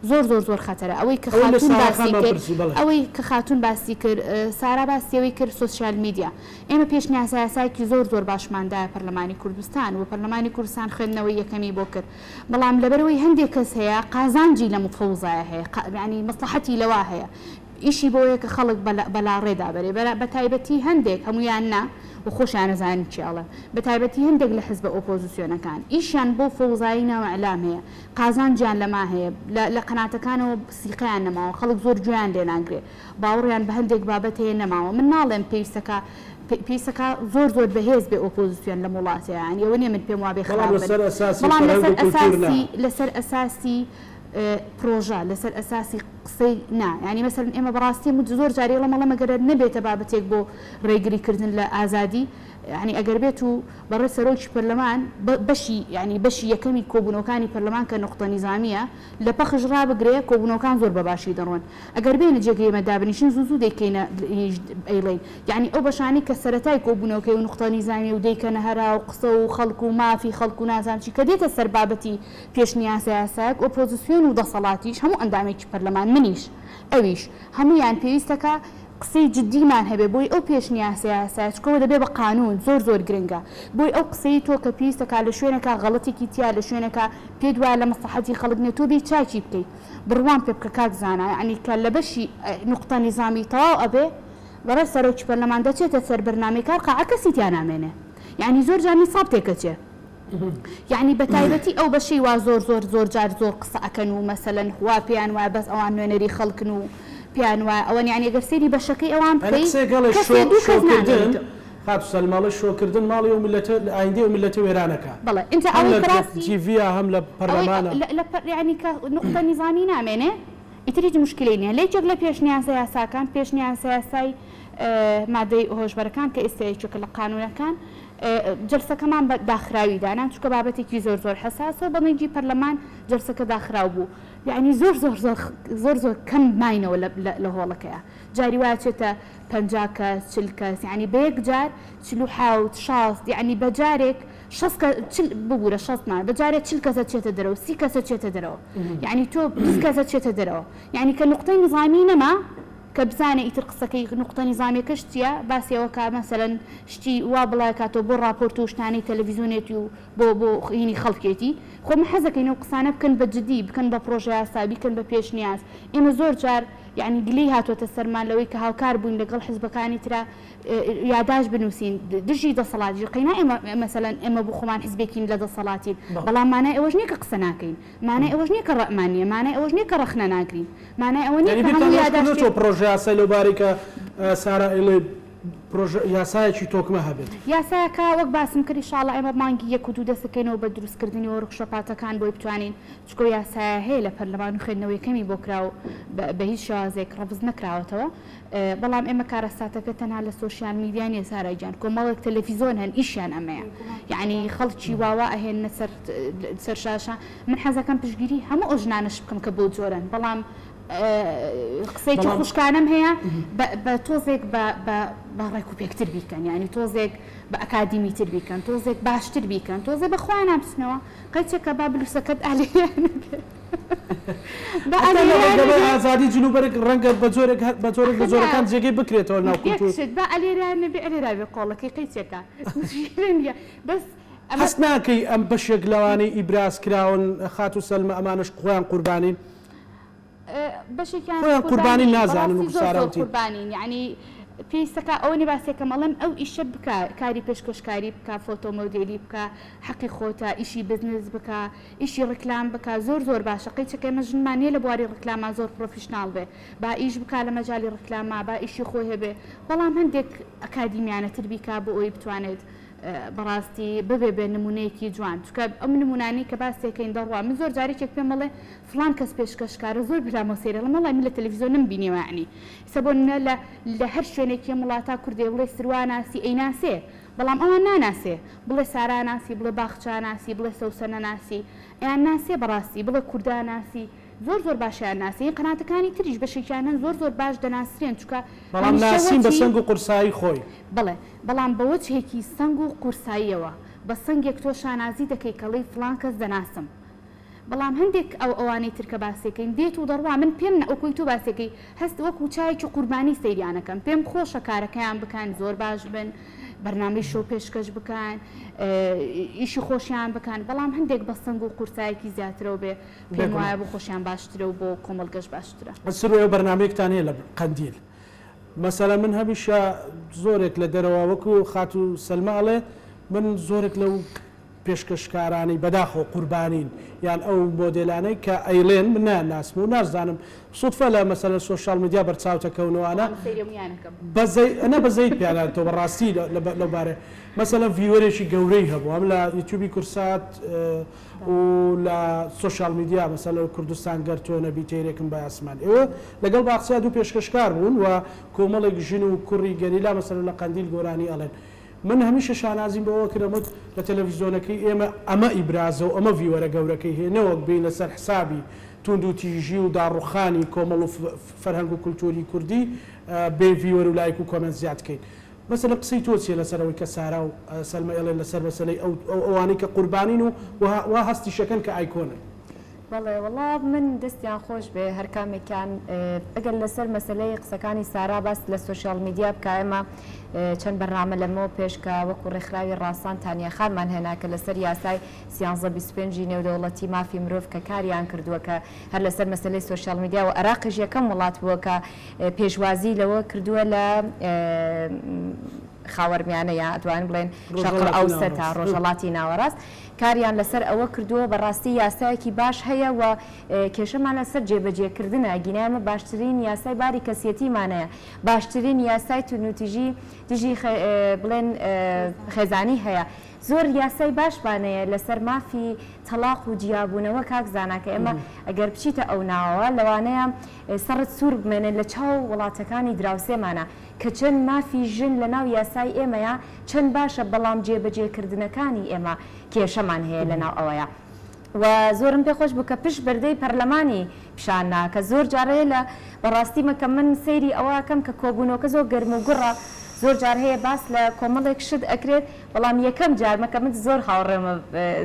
S3: زۆر زۆر زۆر خەتەرە ئەوەی کە
S1: ئەوەی لە
S3: خاتوون
S1: سارا
S3: باسی
S1: خانمان
S3: کرد
S1: پرسی بەڵێ.
S3: ئەوەی کە خاتوون باسی کرد سارا باسی ئەوەی کرد سۆسیال میدیا ئێمە پێشنیازایاسایەکی زۆر زۆر باشمان دایە پەرلەمانی کوردستان و پەرلەمانی کوردستان خوێندنەوەی یەکەمی بۆ کرد بەڵام لەبەرئەوەی هەندێک کەس هەیە قازانجی لەم فەوزایە هەیە یانی مەسڵەحەتی لەوە هەیە ئیشی بەوەیە کە خەڵک بەلاڕێدا بەرێ بەتایبەتی هەندێک هەموویان نا و خۆشیان ئەزانن چی ئەڵێم بەتایبەتی هەندێک لە حزبە ئۆپۆزسیۆنەکان ئیشیان بۆ فەوزایی ناو ئیعلام هەیە قازانجیان لەما هەیە لە قەناتەکانەوە سیقەیان نەماوە خەڵک زۆر گوێیان لێ ناگرێ باوەڕیان بە هەندێک بابەت هەیە نەماوە من ناڵێم پێویستەکە پێویستەکە زۆر زۆر بەهێز بێ ئۆپۆزسیۆن لەم وڵاتەیە یانی ئەوە نیە من پێم وابێ
S1: بەڵام
S3: خراپ بن
S1: لەسەر ئەساسی
S3: بەڵام
S1: فەرهەنگ
S3: لەسەر
S1: و کولتوور نا.
S3: ئەساسی لەسەر ئەساسی پرۆژە لەسەر ئەساسی قسەی نا یانی مەسەلەن ئێمە بەڕاستی من زۆر جار ئەڵێم ئەڵێم ئەگەر نەبێتە بابەتێک بۆ ڕێگری کردن لە ئازادی یانی ئەگەر بێت و بەڕێز سەرۆکی پەرلەمان بەشی یانی بەشی یەکەمی کۆبوونەوەکانی پەرلەمان کە نوقتە نیزامییە لە پەخش ڕابگرێ کۆبوونەوەکان زۆر بە باشی دەڕۆن ئەگەر بێنە جێگەی ئێمە دابنیشن زوو زوو دەیکەینە ئەیڵێین یانی ئەو بەشانەی کە سەرەتای کۆبوونەوەکەی و نوقتە نیزامیە و دەیکەنە هەرا و قسە و خەڵک و مافی خەڵک و نازانم چی کە دێتە سەر بابەتی پێشنیازە یاسایەک ئۆپۆزسیۆن و دەسەڵاتیش هەموو ئەندامێکی پەرلەمان منیش ئەویش هەموویان پێویستە کە قسەی جدیمان هەبێ بۆی ئەو پێشنیاسە یاسایە چونکە ئەوە دەبێ بە قانوون زۆر زۆر گرنگە بۆی ئەو قسەی تۆ کە پێویستە کا لە شوێنێکا غەڵەتێکی تیا لە شوێنێکا پێت وایە لە مەسڵەحەتی خەڵک نیە تۆ بێی چاکی بکەی بڕوام پێ بکە کاک زانا یەعنی کە لە بەشی نوقتە نیزامی تەواو ئەبێ بەڕێز سەرۆکی پەرلەمان دەچێتە سەر بەرنامەی کار قاعە کەسی تیا نامێنێ یەعنی زۆر جار نیساب تێکەچێ. یەعنی بەتایبەتی ئەو بەشەی وا زۆر زۆر زۆر جار زۆر قسە ئەکەن و مەسەلەن وا پێیان وایە بەس ئەوان نوێنەری خەڵکن و پێیان وایە ئەوەن یەعنی ئەگەر سەیری بەشەکەی ئەوان
S1: یانی
S3: بکەی
S1: قسەیەک هەڵێ
S3: کەسێ
S1: شۆ
S3: دوو کەس
S1: شۆکردن
S3: نامێنێتەوە.
S1: خاتوو سەلمە ئەڵێ شۆکردن ماڵی ئەو میللەتە ئایندەی ئەو میللەتە وێران ئەکا
S3: بەڵێ ئینجا
S1: هەم
S3: ئەوەی
S1: لە
S3: کە ڕاستی
S1: تیڤییا هەم لە
S3: ئەوەی
S1: پەرلەمانا.
S3: لە لە پەر یەعنی کە نوقتە نیزامی نامێنێ ئیتر هیچ موشکیلەی نیە لە یەکێک لە پێشنیازە یاساکان پێشنیازە یاسای مادەی هۆشبەرەکان کە ئێستا یەکێکە لە قانوونەکان جەلسەکەمان بە داخراوی دانا چونکە بابەتێکی زۆر زۆر حەساسە و بە دەنگی پەرلەمان جەلسەکە داخراو بوو یەعنی زۆر زۆر زۆر زۆر زۆر کەم ماینەوە لە لە هۆڵەکەیا جاری وایە چێتە 50 کەس 40 کەس یەعنی بە یەک جار 47 شاست یەعنی بە جارێک شەست کە چل ببورە شەست نا بە جارێک چل کەسە چێتە دەرەوە سی کەسە چێتە دەرەوە یەعنی تۆ 20 کەسە چێتە دەرەوە یەعنی کە نوقتەی نیزامی نەما کە بزانێ ئیتر قسەکەی نوقتە نیزامیەکەش چیە باسی ئەوە کا مەسەلەن شتی وا بڵاکاتەوە بۆ ڕاپۆرت و شتانەی تەلەفیزۆنێتی و بۆ بۆ هینی خەڵکێتی خۆ مە حەزەکەین ئەو قسانە بکەن بە جدی بکەن بە پڕۆژە یاسا بیکەن بە پێشنیاز ئێمە زۆر جار یەعنی گلەی هاتۆتە سەرمان لەوەی کە هاوکار بووین لەگەڵ حزبەکانی ترا یاداشت بنووسین دژی دەسەڵاتیش قەینا ئێمە مەسەلەن ئێمە بۆ خۆمان حزبێکین لە دەسەڵاتین بەڵام مانای ئەوەش نییە کە قسە ناکەین مانای ئەوەش نییە کە ڕەئمان نییە، مانای ئەوەش نییە کە ڕەخنە ناگرین، مانای ئەوە نییە
S1: یانی
S3: کە
S1: بیرتان
S3: هەموو
S1: لەوەش کردۆتەوە
S3: یاداشتێک.
S1: پڕۆژەیاسای لەوبارەی کە سارا ئەیڵێ. پرۆژە یاسایەکی تۆکمە هەبێت.
S3: یاسایەکە وەک باسم کرد ئیشاڵا ئێمە مانگی یەک و دوو دەست دەکەینەوە بە دروستکردنی وۆرکشۆپاتەکان بۆی بتوانین چونکە ئەو یاسایە هەیە لە پەرلەمان و خوێندنەوە یەکەمی بۆ کرا و بە هیچ شێوازێک ڕەفز نەکراوەتەوە بەڵام ئێمە کارەساتەکە تەنها لە سۆشیال میدیا نیە سارا گیان کۆمەڵێک تەلەفیزۆن هەن ئیشیان ئەمەیە یەعنی خەڵکی واوا ئەهێننە سەر سەر شاشە من حەزەکەم پشتگیری هەموو ئەو ژنانەش بکەم کە بەو جۆرەن بەڵام قسەیەکی خوشکانەم هەیە بە تۆزێک بە ڕێک و پێکتر بیکەن یعنی تۆزێک بە ئەکادیمیتر بیکەن تۆزێک باشتر بیکەن تۆزێ بە خۆیان بچنەوە قەیچەکە با بلوسەکەت ئالێرە
S1: بە ئالێرە ئازادی جلوبەرگ ڕەنگە بە جۆرێک بە جۆرێک لە جۆرەکان جێگەی بکرێتەوە ناو کولتوور
S3: با ئالێرە نەبێ ئەلێرا بێ قۆڵەکەی قەیچەکە بەس
S1: هەست ناکەی ئەم بەشێک لەوانەی ئیبراز کراون خاتوو سەلمە ئەمانەش خۆیان قوربانین؟
S3: بەشێکیان
S1: خۆیان قوربانین نازانن
S3: بەڕاستی زۆر زۆر قوربانین یەعنی پێویستەکا ئەوە نیە باسێکەم ئەڵێم ئەو ئیشە بکە کاری پێشکەشکاری بکە فۆتۆ مۆدێلی بکە حەقی خۆتە ئیشی بزنس بکە ئیشی ڕیکلام بکە زۆر زۆر باشە قەیچەکە ئێمە ژنمان نیە لە بواری ڕیکلاما زۆر پرۆفیشناڵ بێ با ئیش بکا لە مەجالی ڕیکلاما با ئیشی خۆی هەبێ بەڵام هەندێک ئەکادیمیانەتر بیکا بۆ ئەوەی بتوانێت بەڕاستی ببێ بە نمونەیەکی جوان چونکە ئەم نمونانەی کە باس دەکەین دەڕوا من زۆر جار یەکێک پێم ئەڵێ فڵان کەس پێشکەشکارە زۆر برامەوە سەیرە ئەڵێم وەڵای من لە تەلەفیزۆن نەمبینیوە یەعنی ئیستا بۆ نمونە لە لە هەر شوێنێکی ئەم وڵاتە کوردێ بڵێ سروا ناسی ئەیناسێ بەڵام ئەوان ناناسێ بڵێ سارا ناسی بڵێ باخچە ناسی بڵێ سەوسەنە ناسی ئەیان ناسێ بەڕاستی بڵێ کوردا ناسی زۆر زۆر باشیان ناسی قەناتەکانی تریش بەشێکیان هەن زۆر زۆر باش دەناسرێن چونکە
S1: بەڵام
S3: هەمیشە
S1: ناسین بە
S3: وەچی
S1: سەنگ و قورسایی خۆی.
S3: بەڵێ بەڵام بە وەجهێکی سەنگ و قورساییەوە، بە سەنگێک تۆ شانازی دەکەی کەڵێی فڵان کەس دەناسم. بەڵام هەندێک ئەو ئەوانەی تر کە باسێکەین دێت و دەڕوا من پێم نا وەکوی تۆ باسێکەی هەست وەکو چایەکی قوربانی سەیریان ئەکەم پێم خۆشە کارەکەیان بکەن زۆر باش بن بەرنامەی شۆ پێشکەش بکەن ئیشی خۆشیان بکەن بەڵام هەندێک بە سەنگ و قورسایەکی زیاترەوە بێ پێم وایە بۆ خۆشیان باشترە و بۆ کۆمەڵگەش باشترە.
S1: سروە ئێوە بەرنامەیەکتان هەیە لە قەندیل مەسەلەن من هەمیشە زۆرێک لە دەرەوە وەکو خاتوو سەلمە ئەڵێ من زۆرێک لەو پێشکەشکارانەی بەداخەوە قوربانین یان ئەو مۆدێلانەی کە ئەیڵێن من نایانناسم و ناشزانم سوتفە لە مەسەلەن سۆشیال میدیا بەرچاوتەکەونەوانە بەزەی نە بەزەیت پیاناتەوە بەڕاستی لەو بارەیە مەسەلەن ڤیوەرێکی گەورەی هەبوو هەم لە یوتیوبی کورسات و لە سۆشیال میدیا مەسەلەن کوردستان گەر تۆ نەبی تەیرێکم بە ئاسمان ئێوە لەگەڵ باخچیا دوو پێشکەشکار بوون و کۆمەڵێک ژن و کوڕی گەریلا مەسەلەن لە قەندیل گۆرانی ئەڵێن من هەمیشە شانازیم بەوە کرد ئەموت لە تەلەفیزۆنەکەی ئێمە ئەمە ئیبرازە و ئەمە ڤیوەرە گەورەکەی هەیە نەوەک بێین لەسەر حسابی توندوتیژی و داڕوخانی کۆمەڵ و فەرهەنگ و کولتوری کوردی بێین ڤیوەر و لایک و کۆمێنت زیاد کەین مەسەلەن قسەی تۆ چیە لەسەر ئەوەی کە سارا و سەلمە ئەڵێن لەسەر مەسەلەی ئەو ئەوانەی کە قوربانین و وا هەستیشەکەن کە ئایکۆنن؟
S4: بەڵێ وەڵا من دەستیان خۆش بێ هەرکامێکیان ئەگەر لەسەر مەسەلەی قسەکانی سارا باس لە سۆشیال میدیا بکا ئێمە چەند بەرنامە لەمەوە پێش کە وەکو ڕێکخراوی ڕاسان تانیا خانمان هێنا کە لەسەر یاسای سیانزە 25 ی نێودەوڵەتی مافی مرۆڤ کە کاریان کردووە کە هەر لەسەر مەسەلەی سۆشیال میدیا و عێراقیش یەکەم وڵات بووە کە پێشوازی لەوە کردووە لە خاوەرمیانە یا ئەتوانین بڵێن شەرق ئەوسەتا ڕۆژهەڵاتی ناوەڕاست کاریان لەسەر ئەوە کردووە بەڕاستی یاسایەکی باش هەیە و کێشەمان لەسەر جێبەجێکردنە ئەگینا ئێمە باشترین یاسای باری کەسیەتیمان هەیە باشترین یاسای توندوتیژی دژی بڵێن خێزانی هەیە زۆر یاسای باشمان هەیە لەسەر مافی تەڵاق و جیابوونەوە کاک زانا کە ئێمە ئەگەر بچیتە ئەو ناوەوە لەوانەیە سەڕت سوور بمێنێت لە چاو وڵاتەکانی دراوسێمانە کە چەند مافی ژن لە ناو یاسای ئێمەیە چەند باشە بەڵام جێبەجێکردنەکانی ئێمە کێشەمان هەیە لە ناو ئەوەیا و زۆرم پێ خۆش بوو کە پشت بەردەی پەرلەمانی پیشان نا کە زۆر جار هەیە لە بەڕاستی مە کە من سەیری ئەوە ئەکەم کە کۆبوونەوەکە زۆر گەرم و گوڕە زۆر جار هەیە باس لە کۆمەڵێک شت ئەکرێت بەڵام یەکەم جارمە کە من زۆر هاوڕێمە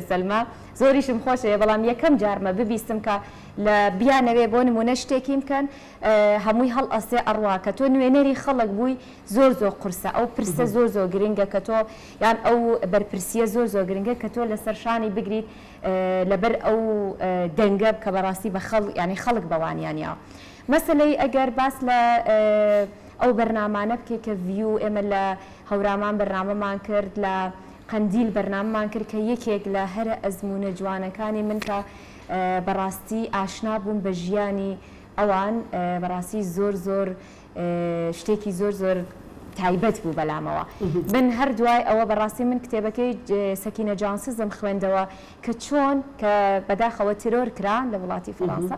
S4: سەلما زۆریشم خۆشەوێ بەڵام یەکەم جارمە ببیستم کە لە بیانەوێ بۆ نموونە شتێکیم بکەن هەمووی هەڵئەسێ ئەڕوا کە تۆ نوێنەری خەڵک بووی زۆر زۆر قورسە ئەو پرسە زۆر زۆر گرنگە کە تۆ یان ئەو بەرپرسیە زۆر زۆر گرنگە کە تۆ لەسەر شانی بگریت لەبەر ئەو دەنگە کە بەڕاستی بە خەڵ یانی خەڵک بەوانیان یاوە مەسەلەی ئەگەر باس لە ئەو بەرنامانە بکەی کە ڤیو ئێمە لە هەورامان بەرنامەمان کرد لە قەندیل بەرنامەمان کرد کە یەکێک لە هەرە ئەزموونە جوانەکانی من کە بەڕاستی ئاشنا بووم بە ژیانی ئەوان بەڕاستی زۆر زۆر شتێکی زۆر زۆر. تایبەت بوو بەلامەوە. من هەر دوای ئەوە بەڕاستی من کتێبەکەی سەکینە جانسزم خوێندەوە کە چۆن کە بەداخەوە تیرۆر کرا لە وڵاتی فەڕەنسا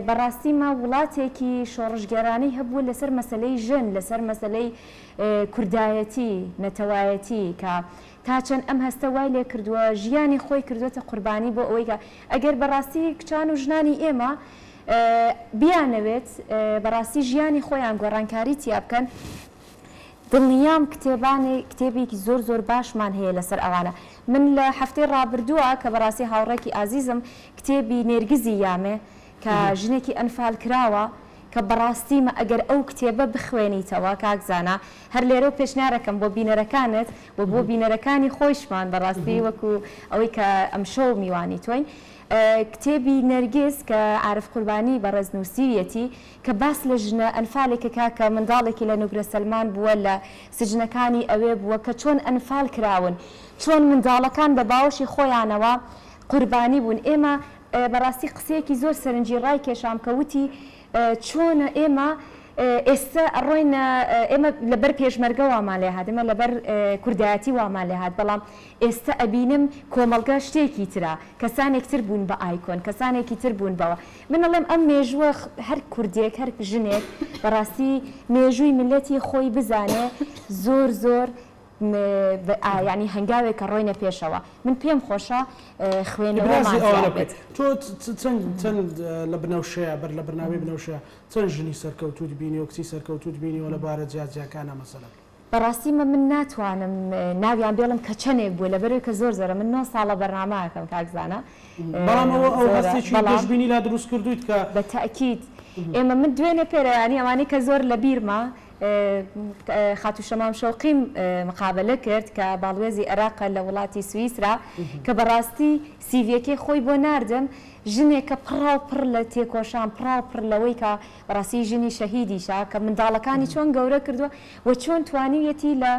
S4: بەڕاستی مە وڵاتێکی شۆڕشگێرانەی هەبوو لەسەر مەسەلەی ژن لەسەر مەسەلەی کوردایەتی نەتەوایەتی کە تا چەند ئەم هەستە وای لێ کردووە ژیانی خۆی کردووەتە قوربانی بۆ ئەوەی کە ئەگەر بەڕاستی کچان و ژنانی ئێمە بیانەوێت بەڕاستی ژیانی خۆیان گۆڕانکاری تیا بکەن دڵنیام کتێبانی کتێبێکی زۆر زۆر باشمان هەیە لەسەر ئەوانە من لە هەفتەی ڕابردووە کە بەڕاستی هاوڕێکی ئازیزم کتێبی نێرگزی یامێ کە ژنێکی ئەنفال کراوە کە بەڕاستی مە ئەگەر ئەو کتێبە بخوێنیتەوە کاک زانا هەر لێرەو پێشنیارەکەم بۆ بینەرەکانت و بۆ بینەرەکانی خۆیشمان بەڕاستی وەکو ئەوەی کە ئەمشەو میوانی تۆین کتێبی نەرگس کە عارف قوربانی بەڕێز نووسیویەتی کە باس لە ژنە ئەنفالێکەکا کە منداڵێکی لە نوگرە سەلمان بووە لە سجنەکانی ئەوێ بووە کە چۆن ئەنفال کراون چۆن منداڵەکان بە باوەشی خۆیانەوە قوربانی بوون ئێمە بەڕاستی قسەیەکی زۆر سەرنجی ڕایکێشام کە وتی چۆنە ئێمە ئێستە ئەڕۆینە ئێمە لەبەر پێشمەرگە وامان لێ هات ئێمە لەبەر کوردایەتی وامان لێ هات بەڵام ئێستە ئەبینم کۆمەڵگا شتێکی ترە کەسانێک تر بوون بە ئایکۆن کەسانێکی تر بوون بەوە من ئەڵێم ئەم مێژووە هەر کوردێک هەر ژنێک بەڕاستی مێژووی میللەتی خۆی بزانێ زۆر زۆر یانی هەنگاوێکە ڕۆینە پێشەوە من پێم خۆشە خوێنەوەمان زیاد بێت.
S1: تۆ چەند چەند لە بنەوشەیە بەر لە بەرنامەی بنەوشەیە چەند ژنی سەرکەوتووت بینیوە کچی سەرکەوتووت بینیوە لە بوارە جیاجیاکانا مەسەلەن؟
S4: بەڕاستی مە من ناتوانم ناویان بێڵم کە چەنێک بووە لەبەرئەوەی کە زۆر زۆرە من نۆ ساڵە بەرنامە ئەکەم کاک زانا
S1: بەڵام ئەوە ئەو
S4: زۆرە
S1: هەستێکی
S4: بەڵام
S1: گەشبینی لا دروست کردوویت کە
S4: بە تەئکید ئێمە من دوێنێ پێرە یانی ئەوانەی کە زۆر لە بیرمە خاتوو شەمام شەوقیم مقابەلە کرد کە باڵوێزی عێراقە لە وڵاتی سویسرا کە بەڕاستی سیڤیەکەی خۆی بۆ ناردم ژنێکە پڕاو پڕ لە تێکۆشان پڕاو پڕ لەوەی کە بەڕاستی ژنی شەهیدیشە کە منداڵەکانی چۆن گەورە کردووە و چۆن توانیویەتی لە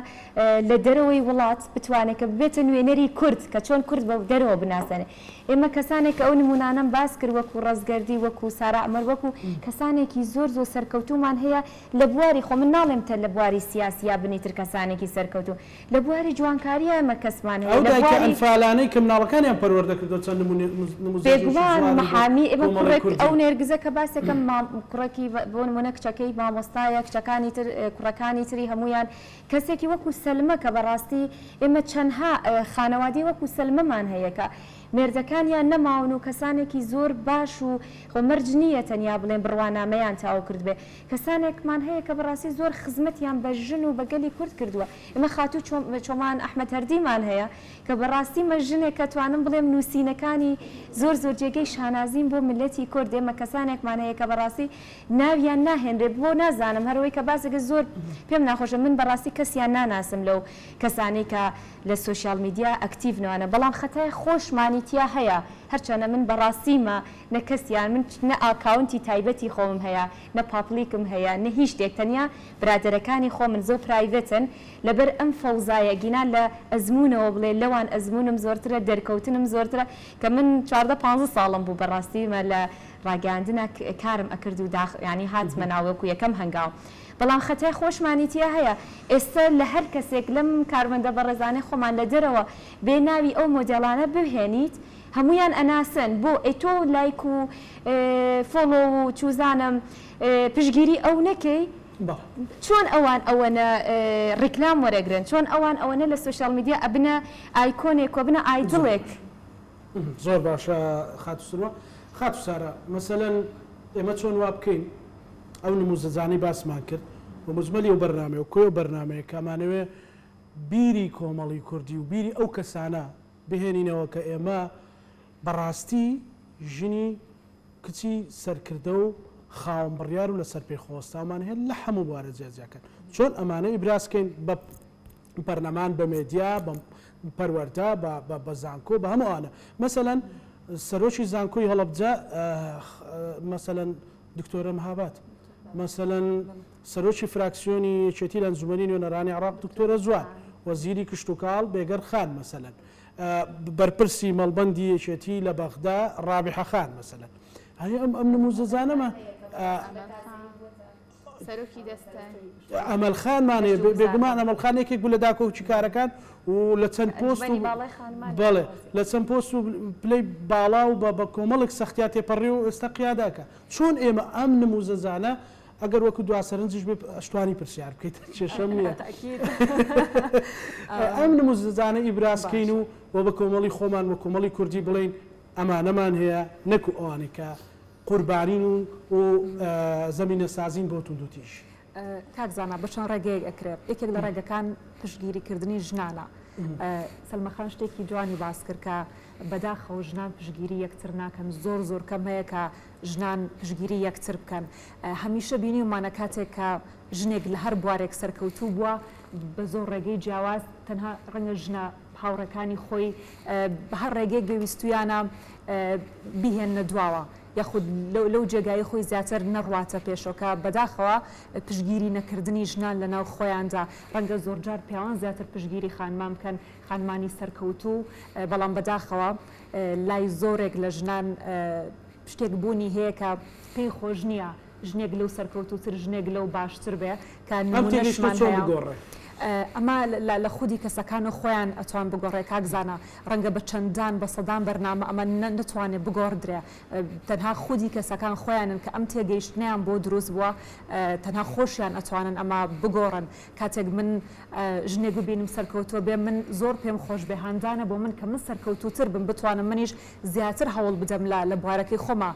S4: لە دەرەوەی وڵات بتوانێت کە ببێتە نوێنەری کورد کە چۆن کورد بە دەرەوە بناسێنێ ئێمە کەسانێک کە ئەو نموونانەم باس کرد وەکو ڕەزگەردی وەکو سارا عومەر وەکو کەسانێکی زۆر زۆر سەرکەوتوومان هەیە لە بواری خۆ من ناڵێم تە لە بواری سیاسی یا بنی تر کەسانێکی سەرکەوتوو لە بواری جوانکارییا ئێمە کەسمان هەیە
S1: ئەو
S4: لە
S1: دایکە
S4: بواری.
S1: ئەنفالانەی کە مناڵەکانیان پەروەردە کردووە چەند نموونە نموزەجێکی
S4: بێگومان
S1: جوانن بۆ
S4: محامی ئێمە
S1: کۆمەڵی
S4: کوڕێک
S1: کوردی.
S4: ئەو نێرگزە کە باسەکەم مام کوڕێکی بۆ نموونە کچەکەی مامۆستایە کچەکانی تر کوڕەکانی تری هەموویان کەسێکی وەکو سەلمە کە بەڕاستی ئێمە چەندها خانەوادەی وەکو سەلمەمان هەیە کە مێردەکانیان نەماون و کەسانێکی زۆر باش و خۆ مەرج نییە تەنیا بڵێن بڕوانامەیان تەواو کردبێ کەسانێکمان هەیە کە بەڕاستی زۆر خزمەتیان بە ژن و بە گەلی کورد کردووە. ئێمە خاتوو چۆمان ئەحمەد هەردیمان هەیە کە بەڕاستی مە ژنێکە توانم بڵێم نووسینەکانی زۆر زۆر جێگەی شانازین بۆ میللەتی کورد. ئێمە کەسانێکمان هەیە کە بەڕاستی ناویان ناهێنرێ بۆ نازانم هەر ئەوەی کە باسەکە زۆر پێم ناخۆشە من بەڕاستی کەسیان ناناسم لەو کەسانەی کە لە سۆشیال میدیا ئەکتیڤن وانە بەڵام خەتای خۆشمانی تیا هەیە هەرچەنە من بەڕاستیمە نە کەسیان من نە ئاکاونتی تایبەتی خۆمم هەیە نە public م هەیە نە هیچ شتێک تەنیا برادەرەکانی خۆمن زۆر private ن لەبەر ئەم فەوزایە گینا لە ئەزموونەوە بڵێ لەوان ئەزموونم زۆرترە دەرکەوتنم زۆرترە کە من 14 پانزە ساڵم بوو بەڕاستی مە لە ڕاگەیاندنا کارم ئەکرد و داخ یانی هاتمە ناو وەکو یەکەم هەنگاو بەڵام خەتای خۆشمانی تیا هەیە ئێستە لە هەر کەسێک لەم کارمەندە بەڕێزانەی خۆمان لە دەرەوە بێ ناوی ئەو مۆدێڵانە بهێنیت هەموویان ئەناسن بۆ ئەی تۆ لایک و follow و چوزانم پشگیری ئەو نەکەی چۆن ئەوان ئەوەنە ڕیکلام وەرەگرن چۆن ئەوان ئەوەنە لە social media ئەبنە ئایکۆنێک و ئەبنە idol ێک.
S1: زۆر باشە خاتوو سروە. خاتوو سارا مەسەلەن ئێمە چۆن وا بکەین ئەو نموزەجانەی باسمان کرد و مجمەلی ئەو بەرنامەیە و کۆی ئەو بەرنامەیە کە ئەمانەوێ بیری کۆمەڵی کوردی و بیری ئەو کەسانە بهێنینەوە کە ئێمە بەڕاستی ژنی کچی سەرکردە و خاوەن بڕیار و لەسەر پێی خۆوەستاومان هەیە لە هەموو بوارە جیاجیاکان چۆن ئەمانە ئیبراز کەین بە پەرلەمان بە مێدیا بە پەروەردە بە زانکۆ بە هەموو ئەوانە مەسەلەن سەرۆکی زانکۆی هەڵەبجە مەسەلەن دکتۆرە مهاباد مەسەلەن سەرۆکی فراکسیۆنی یەکێتی لە ئەنجومەنی نوێنەرانی عێراق دکتۆرە جوان، وەزیری کشتوکاڵ بێگەرد خان مەسەلەن، بەرپرسی مەڵبەندی یەکێتی لە بەغدا ڕابیحە خان مەسەلەن. هەنی ئەم ئەم نموزەزانەمە.
S3: سەرۆکی دەستە.
S1: ئەمەل خانمان هەیە، بێگومان ئەمەل خان یەکێک بوو لە داکۆکیکارەکان و لە چەند پۆست و بەڵێ لە چەند پۆست و پلەی باڵا و بە کۆمەڵێک سەختیا تێپەڕی و ئێستا قیادەکە. چۆن ئێمە ئەم نموزەجانە ئەگەر وەکو دوا سەرنجیش بێ ئەشتوانی پرسیار بکەیت کێشەم نییە ئەم نموزەجانە ئیبراز کەین و و بە کۆمەڵی خۆمان و کۆمەڵی کوردی بڵێین ئەمانەمان هەیە نەکو ئەوانەی کە قوربانین و و زەمینەسازین بۆ توندوتیژی.
S2: کاک زانا بە چەند ڕێگەیەک ئەکرێ یەکێک لە ڕێگەکان پشتگیری کردنی ژنانە سەلمە خان شتێکی جوانی باس کرد کە بەداخەوە ژنان پشتگیری یەکتر ناکەن زۆر زۆر کەم هەیە کە ژنان پشتگیری یەکتر بکەن هەمیشە بینیومانە کاتێک کە ژنێک لە هەر بوارێک سەرکەوتوو بووە بە زۆر ڕێگەی جیاواز تەنها ڕەنگە ژنە هاوڕێکانی خۆی بە هەر ڕێگەیەک بێ ویستویانە بیهێننە دواوە یاخود لەو جێگایەی خۆی زیاتر نەڕواتە پێشەوە کە بەداخەوە پشتگیری نەکردنی ژنان لەناو خۆیاندا ڕەنگە زۆرجار پیاوان زیاتر پشتگیری خانمان بکەن خانمانی سەرکەوتوو بەڵام بەداخەوە لای زۆرێک لە ژنان شتێک بوونی هەیە کە پێی خۆش نییە ژنێک لەو سەرکەوتووتر ژنێک لەو باشتر بێ کە
S1: ئەم تێگەیشتنە
S2: نموونەشمان
S1: چۆن
S2: هەیە.
S1: بگۆڕێ؟
S2: ئەمە لە خودی کەسەکان و خۆیان ئەتوان بگۆڕێ کاک زانا ڕەنگە بە چەندان بە سەدان بەرنامە ئەمە نەتوانێ بگۆڕدرێ تەنها خودی کەسەکان خۆیانن کە ئەم تێگەیشتنەیان بۆ دروست بووە تەنها خۆشیان ئەتوانن ئەمە بگۆڕن کاتێک من ژنێک ببینم سەرکەوتووە بێ من زۆر پێم خۆش بێ هاندانە بۆ من کە من سەرکەوتووتر بم بتوانم منیش زیاتر هەوڵ بدەم لە لە بوارەکەی خۆما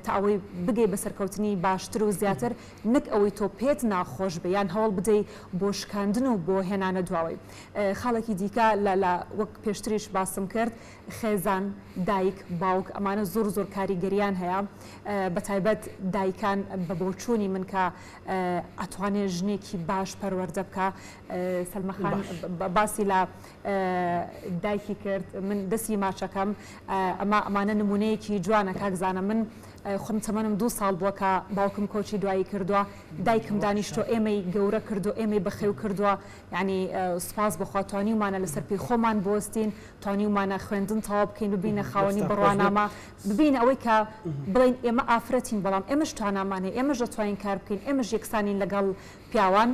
S2: تا ئەوەی بگەی بە سەرکەوتنی باشتر و زیاتر نەک ئەوەی تۆ پێت ناخۆش بێ یان هەوڵ بدەی بۆ شکاندن و بۆ هێنانە دواوەی. خاڵێکی دیکە لە لە وەک پێشتریش باسم کرد خێزان، دایک، باوک ئەمانە زۆر زۆر کاریگەریان هەیە بە تایبەت دایکان بە بۆچوونی من کە ئەتوانێ ژنێکی باش پەروەردە بکا سەلمە خان باسی لە دایکی کرد من دەستی ماچەکەم ئەمە ئەمانە نمونەیەکی جوانە کاک زانا من خۆم تەمەنم دوو ساڵ بووە کە باوکم کۆچی دوایی کردووە دایکم دانیشتووە ئێمەی گەورە کردو ئێمەی بەخێو کردووە یعنی سوپاس بەخوا توانیومانە لەسەر پێی خۆمان بوەستین توانیومانە خوێندن تەواو بکەین ببینە خاوەنی بڕوانامە ببینە ئەوەی کە بڵێین ئێمە ئافرەتین بەڵام ئێمەش توانامان هەیە ئێمەش دەتوانین کار بکەین ئێمەش یەکسانین لەگەڵ پیاوان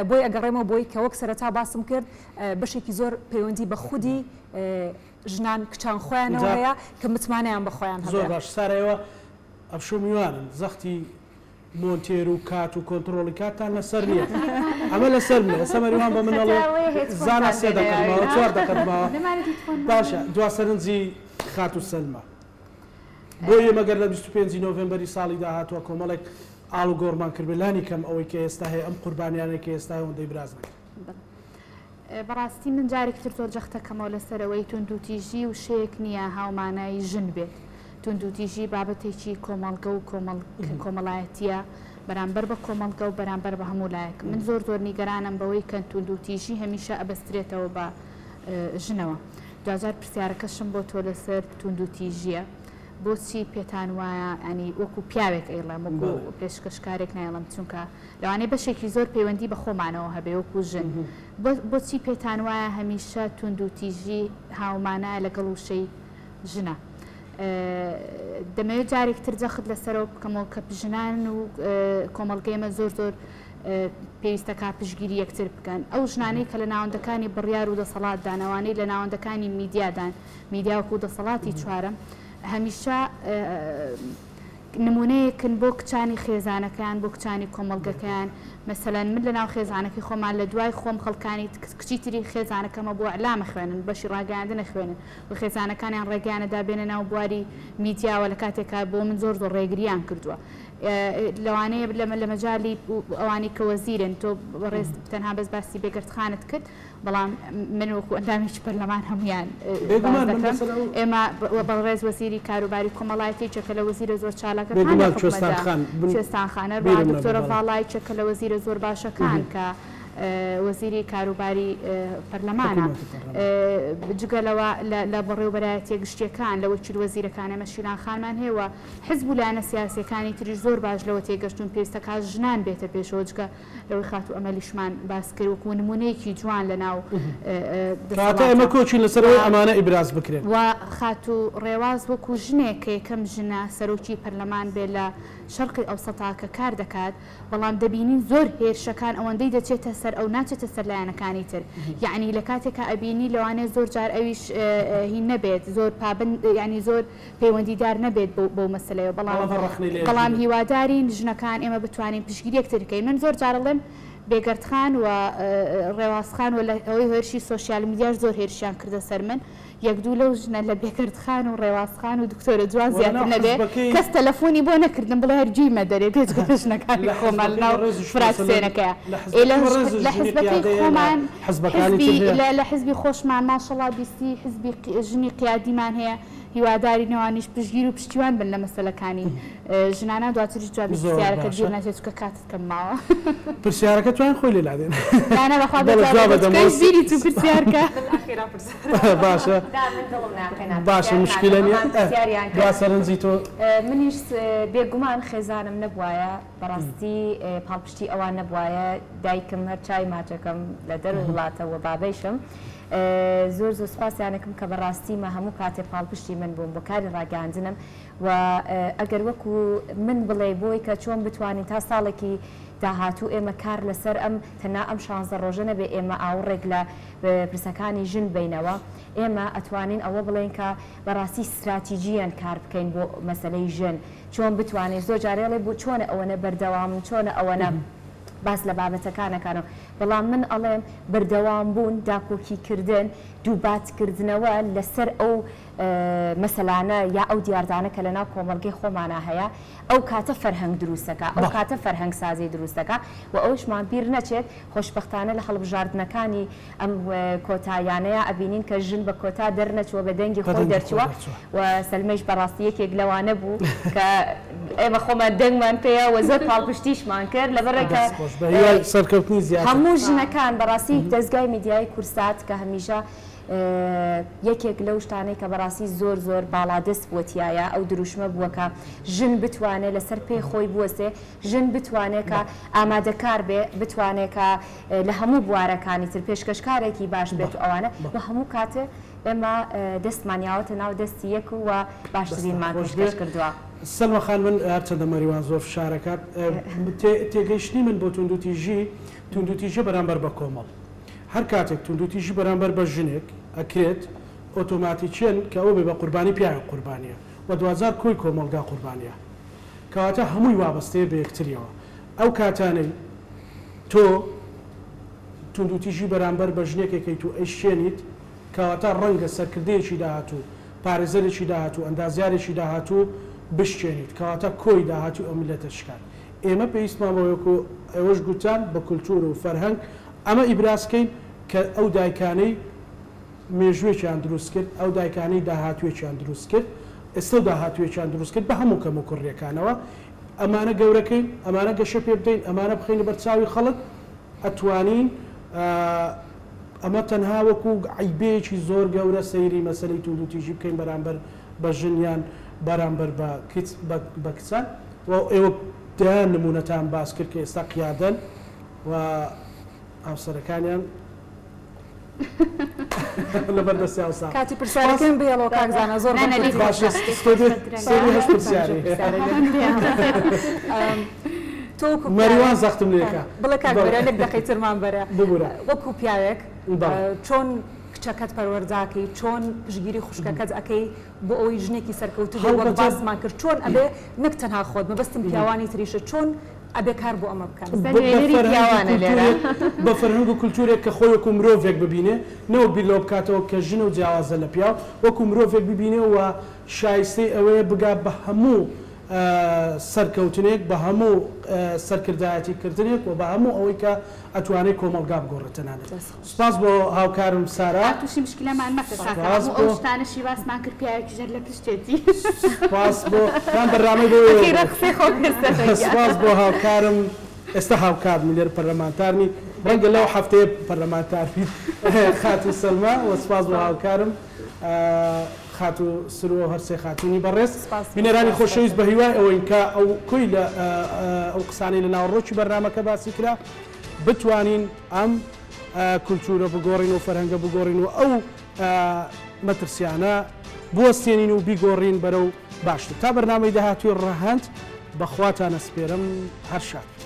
S2: بۆی ئەگەڕێمەوە بۆی کە وەک سەرەتا باسم کرد بەشێکی زۆر پەیوەندی بە خودی ژنان کچان خۆیانەوە هەیە کە متمانەیان بە خۆیان
S1: زۆر
S2: هەبێ.
S1: باش سارا ئێوە ئەمشەو میوانن زەختی مۆنتێر و کات و کۆنتڕۆڵی کاتتان لەسەر نییە ئەمە لەسەر منە ئێستا مەریوان بە من ئەڵێ زانا سێ دەقەت ماوە چوار دەقەت ماوە باشە دوا سەرنجی خاتوو سەلما بۆ ئێمە گەر لە 25 نۆڤێمبەری ساڵی داهاتووە کۆمەڵێک ئاڵوگۆڕمان کردبێ لانی کەم ئەوەی کە ئێستا هەیە ئەم قوربانیانەی کە ئێستا هەیە ئەوەندەی براز نەکرێت.
S3: بەڕاستی من جارێکی تر زۆر جەختەکەمەوە لەسەر ئەوەی توندوتیژی وشەیەک نییە هاومانای ژن بێت توندوتیژی بابەتێکی کۆمەڵگە و کۆمەڵایەتیە بەرامبەر بە کۆمەڵگە و بەرامبەر بە هەموو لایەک من زۆر زۆر نیگەرانم بەوەی کە توندوتیژی هەمیشە ئەبەسترێتەوە بە ژنەوە دواجار پرسیارەکەشم بۆ تۆ لەسەر توندوتیژیە بۆچی پێتان وایە ینی وەکو پیاوێک ئەیڵێم وەکو پێشکەشکارێک نایڵم چونکە لەوانەیە بەشێکی زۆر پەیوەندی بە خۆمانەوە هەبێ وەکو ژن بۆچی پێتان وایە هەمیشە توندوتیژی هاومانایە لەگەڵ وشەی ژنە؟ دەمەوێت جارێک تر جەخت لەسەرەوە بکەمەوە کە ژنان و کۆمەڵگەی ئێمە زۆر زۆر پێویستەکە پشتگیری یەکتر بکەن ئەو ژنانەی کە لە ناوەندەکانی بڕیار و دەسەڵاتدان ئەوانەی لە ناوەندەکانی میدیادان میدیا وەکو دەسەڵاتی چوارەم هەمیشە نمونەیەکن بۆ کچانی خێزانەکەیان بۆ کچانی کۆمەڵگەکەیان مەسەلەن من لەناو خێزانەکەی خۆمان لە دوای خۆم خەڵکانی کچی تری خێزانەکەمە بۆ ئیعلام ئەخوێنن بەشی ڕاگەیاندن ئەخوێنن و خێزانەکانیان ڕێگەیان ئەدا بێنە ناو بواری میدیاوە لە کاتێکا بۆ من زۆر زۆر ڕێگریان کردووە لەوانەیە لە مەجالی ئەوانەی کە وەزیرن تۆ بەڕێز تەنها بەس باسی بێگەردخانت کرد بەڵام من وەکو ئەندامێکی پەرلەمان هەموویان باس دەکەم ئێمە بەڕێز وەزیری کاروباری کۆمەڵایەتی یەکێکە لە وەزیرە زۆر چالاکەکان لە حکومەتدا کوێستان خان هەروەها دکتۆرە ڤاڵا یەکێکە لە وەزیرە زۆر باشەکان کە. وەزیری کاروباری پەرلەمانە. جگە لەوە لە بەڕێوەبەرایەتیە گشتیەکان لە وەکیل وەزیرەکان ئێمە شیلان خانمان هەیە و حزب و لایەنە سیاسیەکانی تریش زۆر باش لەوە تێگەشتوون پێویستە کات ژنان بێتە پێشەوە جگە لەوەی خاتوو ئەمەلیشمان باس کرد وەکو نمونەیەکی جوان لە ناو
S1: کەواتە ئێمە کۆکین لەسەر ئەوەی ئەمانە ئیبراز بکرێن.
S3: و خاتوو ڕێواز وەکو ژنێک کە یەکەم ژنە سەرۆکی پەرلەمان بێ لە شەرقی ئەوسەتا کە کار دەکات بەڵام دەبینین زۆر هێرشەکان ئەوەندەی دەچێتە سەر ئەو ناچێتە سەر لایەنەکانی تر یەعنی لە کاتێکا ئەبینی لەوانەیە زۆر جار ئەویش هین نەبێت زۆر پابەند یەعنی زۆر پەیوەندیدار نەبێت بەو بەو مەسەلەیەوە بەڵام
S1: بەڵام هەر ڕەخنەی لێ
S3: بەڵام
S1: ئەگیرێت.
S3: هیوادارین ژنەکان ئێمە بتوانین پشتگیری یەکتر بکەین من زۆر جار ئەڵێم بێگەرد خان و ڕێواز خان و لە ئەوەی هێرشی سۆشیال میدیاش زۆر هێرشیان کردە سەر من یەک دوو لەو ژنە لە بێگەرد خان و ڕێواز خان و دکتۆرە جوان
S1: وە
S3: زیاتر
S1: لەناو
S3: نەبێ
S1: حزبەکەی
S3: کەس تەلەفۆنی بۆ نەکردم بڵێ هەر گوێی مەدەرێ بێجگە لە ژنەکانی
S1: لە
S3: خۆمان
S1: حزبەکەی
S3: لەناو
S1: بەڕێزیش مەسەلەن
S3: فراکسیۆنەکەیا
S1: لە
S3: ئێ لە
S1: حزبەکەی بەڕێزیش
S3: لە
S1: ژنی
S3: حزبەکەی
S1: قیادەیە لە
S3: خۆمان
S1: حزبەکانی
S3: حزبی
S1: تر هەیە.
S3: لە لە حزبی خۆشمان ماشەڵا بیستی حزبی ژنی قیادیمان هەیە هیوادارین ئەوانیش پشتگیر و پشتیوان بن لە مەسەلەکانی ژنانە دواتریش جوابی
S1: زۆر
S3: پرسیارەکەت
S1: باشە.
S3: بیر ناچێت چونکە کاتت کەم ماوە.
S1: پرسیارەکە توان خۆی لێ لادێن.
S3: نا نا بەخوا بێ
S1: بەڵێ
S3: جواب
S1: جواب
S3: ئەدەم
S1: ئەدەمەوە.
S3: چونکە بیری چوو پرسیارکە.
S2: من ئەخیرا پرسیار.
S1: باشە.
S4: نا من دڵم ناکە نا
S1: باشە
S4: پرسیار
S1: مشکیلە
S4: ناکەم
S1: نییە.
S4: ئەمان پرسیاریان
S1: دوا
S4: کرد.
S1: سەرنجی تۆ.
S4: منیش بێگومان خێزانم نەبوایە بەڕاستی پاڵپشتی ئەوان نەبوایە دایکم هەر چاوی ماچەکەم لە دەرەوەی وڵاتە وە بابەیشم زۆر زۆر سوپاسیانەکەم کە بەڕاستی مە هەموو کاتێ پاڵپشتی من بوون بۆ کاری ڕاگەیاندنم و ئەگەر وەکو من بڵێ بۆی کە چۆن بتوانین تا ساڵێکی داهاتوو ئێمە کار لەسەر ئەم تەنها ئەم شانزە ڕۆژە نەبێ ئێمە ئاوڕێک لە پرسەکانی ژن بەینەوە ئێمە ئەتوانین ئەوە بڵێین کە بەڕاستی ستراتیجیەن کار بکەین بۆ مەسەلەی ژن چۆن بتوانین زۆر جارێ ئەڵێ بۆ چۆنە ئەوەنە بەردەوامم چۆنە ئەوەنە باس لە بابەتەکان ئەکەن بەڵام من ئەڵێم بەردەوام بوون، داکۆکی کردن، دووبات کردنەوە لەسەر ئەو مەسەلانە یا ئەو دیاردانە کە لەناو کۆمەڵگەی خۆمانا هەیە، ئەو کاتە فەرهەنگ دروست دەکا، ئەو کاتە فەرهەنگ سازی دروست دەکا و ئەوەشمان بیر نەچێت خۆشبەختانە لە هەڵبژاردنەکانی ئەم کۆتایانەیا ئەبینین کە ژن بە کۆتا دەرنەچووە بە دەنگی خۆی دەرچووە و سەلمەیش بەڕاستی یەکێک لەوانە بوو کە ئێمە خۆمان دەنگمان پێیا و زۆر پاڵپشتیشمان کرد لەبەرئەوەی کە
S1: دەست خۆش بە هیوای سەرکەوتنی زیاتر.
S4: هەموو ژنەکان بەڕاستی دەزگای میدیایی کوردسات کە هەمیشە یەکێک لەو شتانەی کە بەڕاستی زۆر زۆر باڵادەست بووە تیایا ئەو دروشمە بووە کە ژن بتوانێ لەسەر پێی خۆی بوەستێ ژن بتوانێ کە ئامادەکار بێ بتوانێ کە لە هەموو بوارەکانی تر پێشکەشکارێکی باش بێت و ئەوانە و هەموو کاتێ ئێمە دەستمان یاوەتە ناو دەستی یەک و باشترینمان پێشکەش کردووە.
S1: سەلما خان من هەرچەندە مەریوان زۆر فشارەکات تێگەیشتنی من بۆ توندوتیژی توندوتیژیە بەرامبەر بە کۆمەڵ هەر کاتێک توندوتیژی بەرامبەر بە ژنێک ئەکرێت ئۆتۆماتیکیەن کە ئەوە بێ بە قوربانی پیاوێک قوربانیە و دواجار کۆی کۆمەڵگا قوربانیە کەواتە هەمووی وابەستەیە بە یەکتریەوە ئەو کاتانەی تۆ توندوتیژی بەرامبەر بە ژنێک ئەکەیت و ئەیشکێنیت، کەواتە ڕەنگە سەرکردەیەکی داهاتوو، پارێزەرێکی داهاتوو، ئەندازیارێکی داهاتوو بشکێنیت، کەواتە کۆی داهاتووی ئەو میللەتە شکان. ئێمە پێویستمان بەوەیە وەکو ئێوەش گوتتان بە کولتوور و فەرهەنگ ئەمە ئیبراز کەین کە ئەو دایکانەی مێژووێکیان دروست کرد، ئەو دایکانەی داهاتووێکیان دروست کرد، ئێستا و داهاتووێکیان دروست کرد بە هەموو کەموکوڕییەکانەوە، ئەمانە گەورە کەین، ئەمانە گەشە پێ بدەین، ئەمانە بخەینە بەر چاوی خەڵک، ئەتوانین ئەمە تەنها وەکو عەیبەیەکی زۆر گەورە سەیری مەسەلەی توندوتیژی بکەین بەرامبەر بە ژن یان بەرامبەر بە کچ بە کچان و ئێوە دەیان نموونەتان باس کرد کە ئێستا قیادەن و هاوسەرەکانیان لەبەر دەستی هاوسا.
S2: کاتی پرسیارەکەم بهێڵەوە کاک زانا زۆر
S3: نا، نا،
S2: بەکورتی.
S1: باشە ستۆدیۆ ستۆدیۆ هەشت پرسیاری هەیە.
S2: تۆ وەکو
S1: مەریوان
S2: پیاوێک
S1: زەختم لێکا.
S2: بڵێ کاک
S1: بەڵێ.
S2: مەریوان یەک دەقەی ترمان بەرە.
S1: ببورە.
S2: وەکو پیاوێک
S1: بەڵێ.
S2: چۆن کچەکەت پەروەردە ئەکەی چۆن پشتگیری خوشکەکەت ئەکەی بۆ ئەوەی ژنێکی سەرکەوتوو بێ وەک
S1: هەڵبەتە
S2: باسمان کرد چۆن ئەبێ نەک تەنها خۆت مەبەستم پیاوانی تریشە چۆن ئەبێ کار بۆ ئەمە بکەن.
S3: بە نوێنەری پیاوانە لێرە.
S1: بە فەرهەنگ و کولتوورێک کە خۆی وەکو مرۆڤێک ببینێ نەوەک بیر لەوە بکاتەوە کە ژنە و جیاوازە لە پیاو، وەکو مرۆڤێک ببینێ و شایستەی ئەوەیە بگا بە هەموو سەرکەوتنێک، بە هەموو سەرکردایەتی کردنێک و بە هەموو ئەوەی کە ئەتوانێ کۆمەڵگا بگۆڕێت تەنانەت. سوپاس بۆ هاوکارم سارا.
S3: با توشی مشکلەمان مەکە کاکە
S1: سوپاس
S3: هەموو
S1: بۆ.
S3: ئەو شتانەشی باسمان کرد پیاوێکیش هەر لە پشتێتی.
S1: سوپاس بۆ کام بەرنامەی بۆ ئێوە
S3: ئەخیرا
S1: بوو.
S3: قسەی خۆم کرد سەفەر گیان.
S1: سوپاس بۆ هاوکارم ئێستا هاوکارمی لێرە پەرلەمانتارنی. ڕەنگە لەو هەفتەیە پەرلەمانتار بیت خاتوو سەلما و سپاس بۆ هاوکارم خاتوو سروە و هەرسێ خاتوونی بەڕێز. بینەرانی خۆشەویست بە هیوای ئەوەین کە ئەو کۆی لە ئەو قسانەی لە ناوەڕۆکی بەرنامەکە باسی کرا بتوانین ئەم کولتوورە بگۆڕین و فەرهەنگە بگۆڕین و ئەو مەترسیانە بوەستێنین و بیگۆڕین بەرەو باشتر. تا بەرنامەی داهاتووی ڕەهەند بە خواتان ئەسپێرم هەر شاد بن.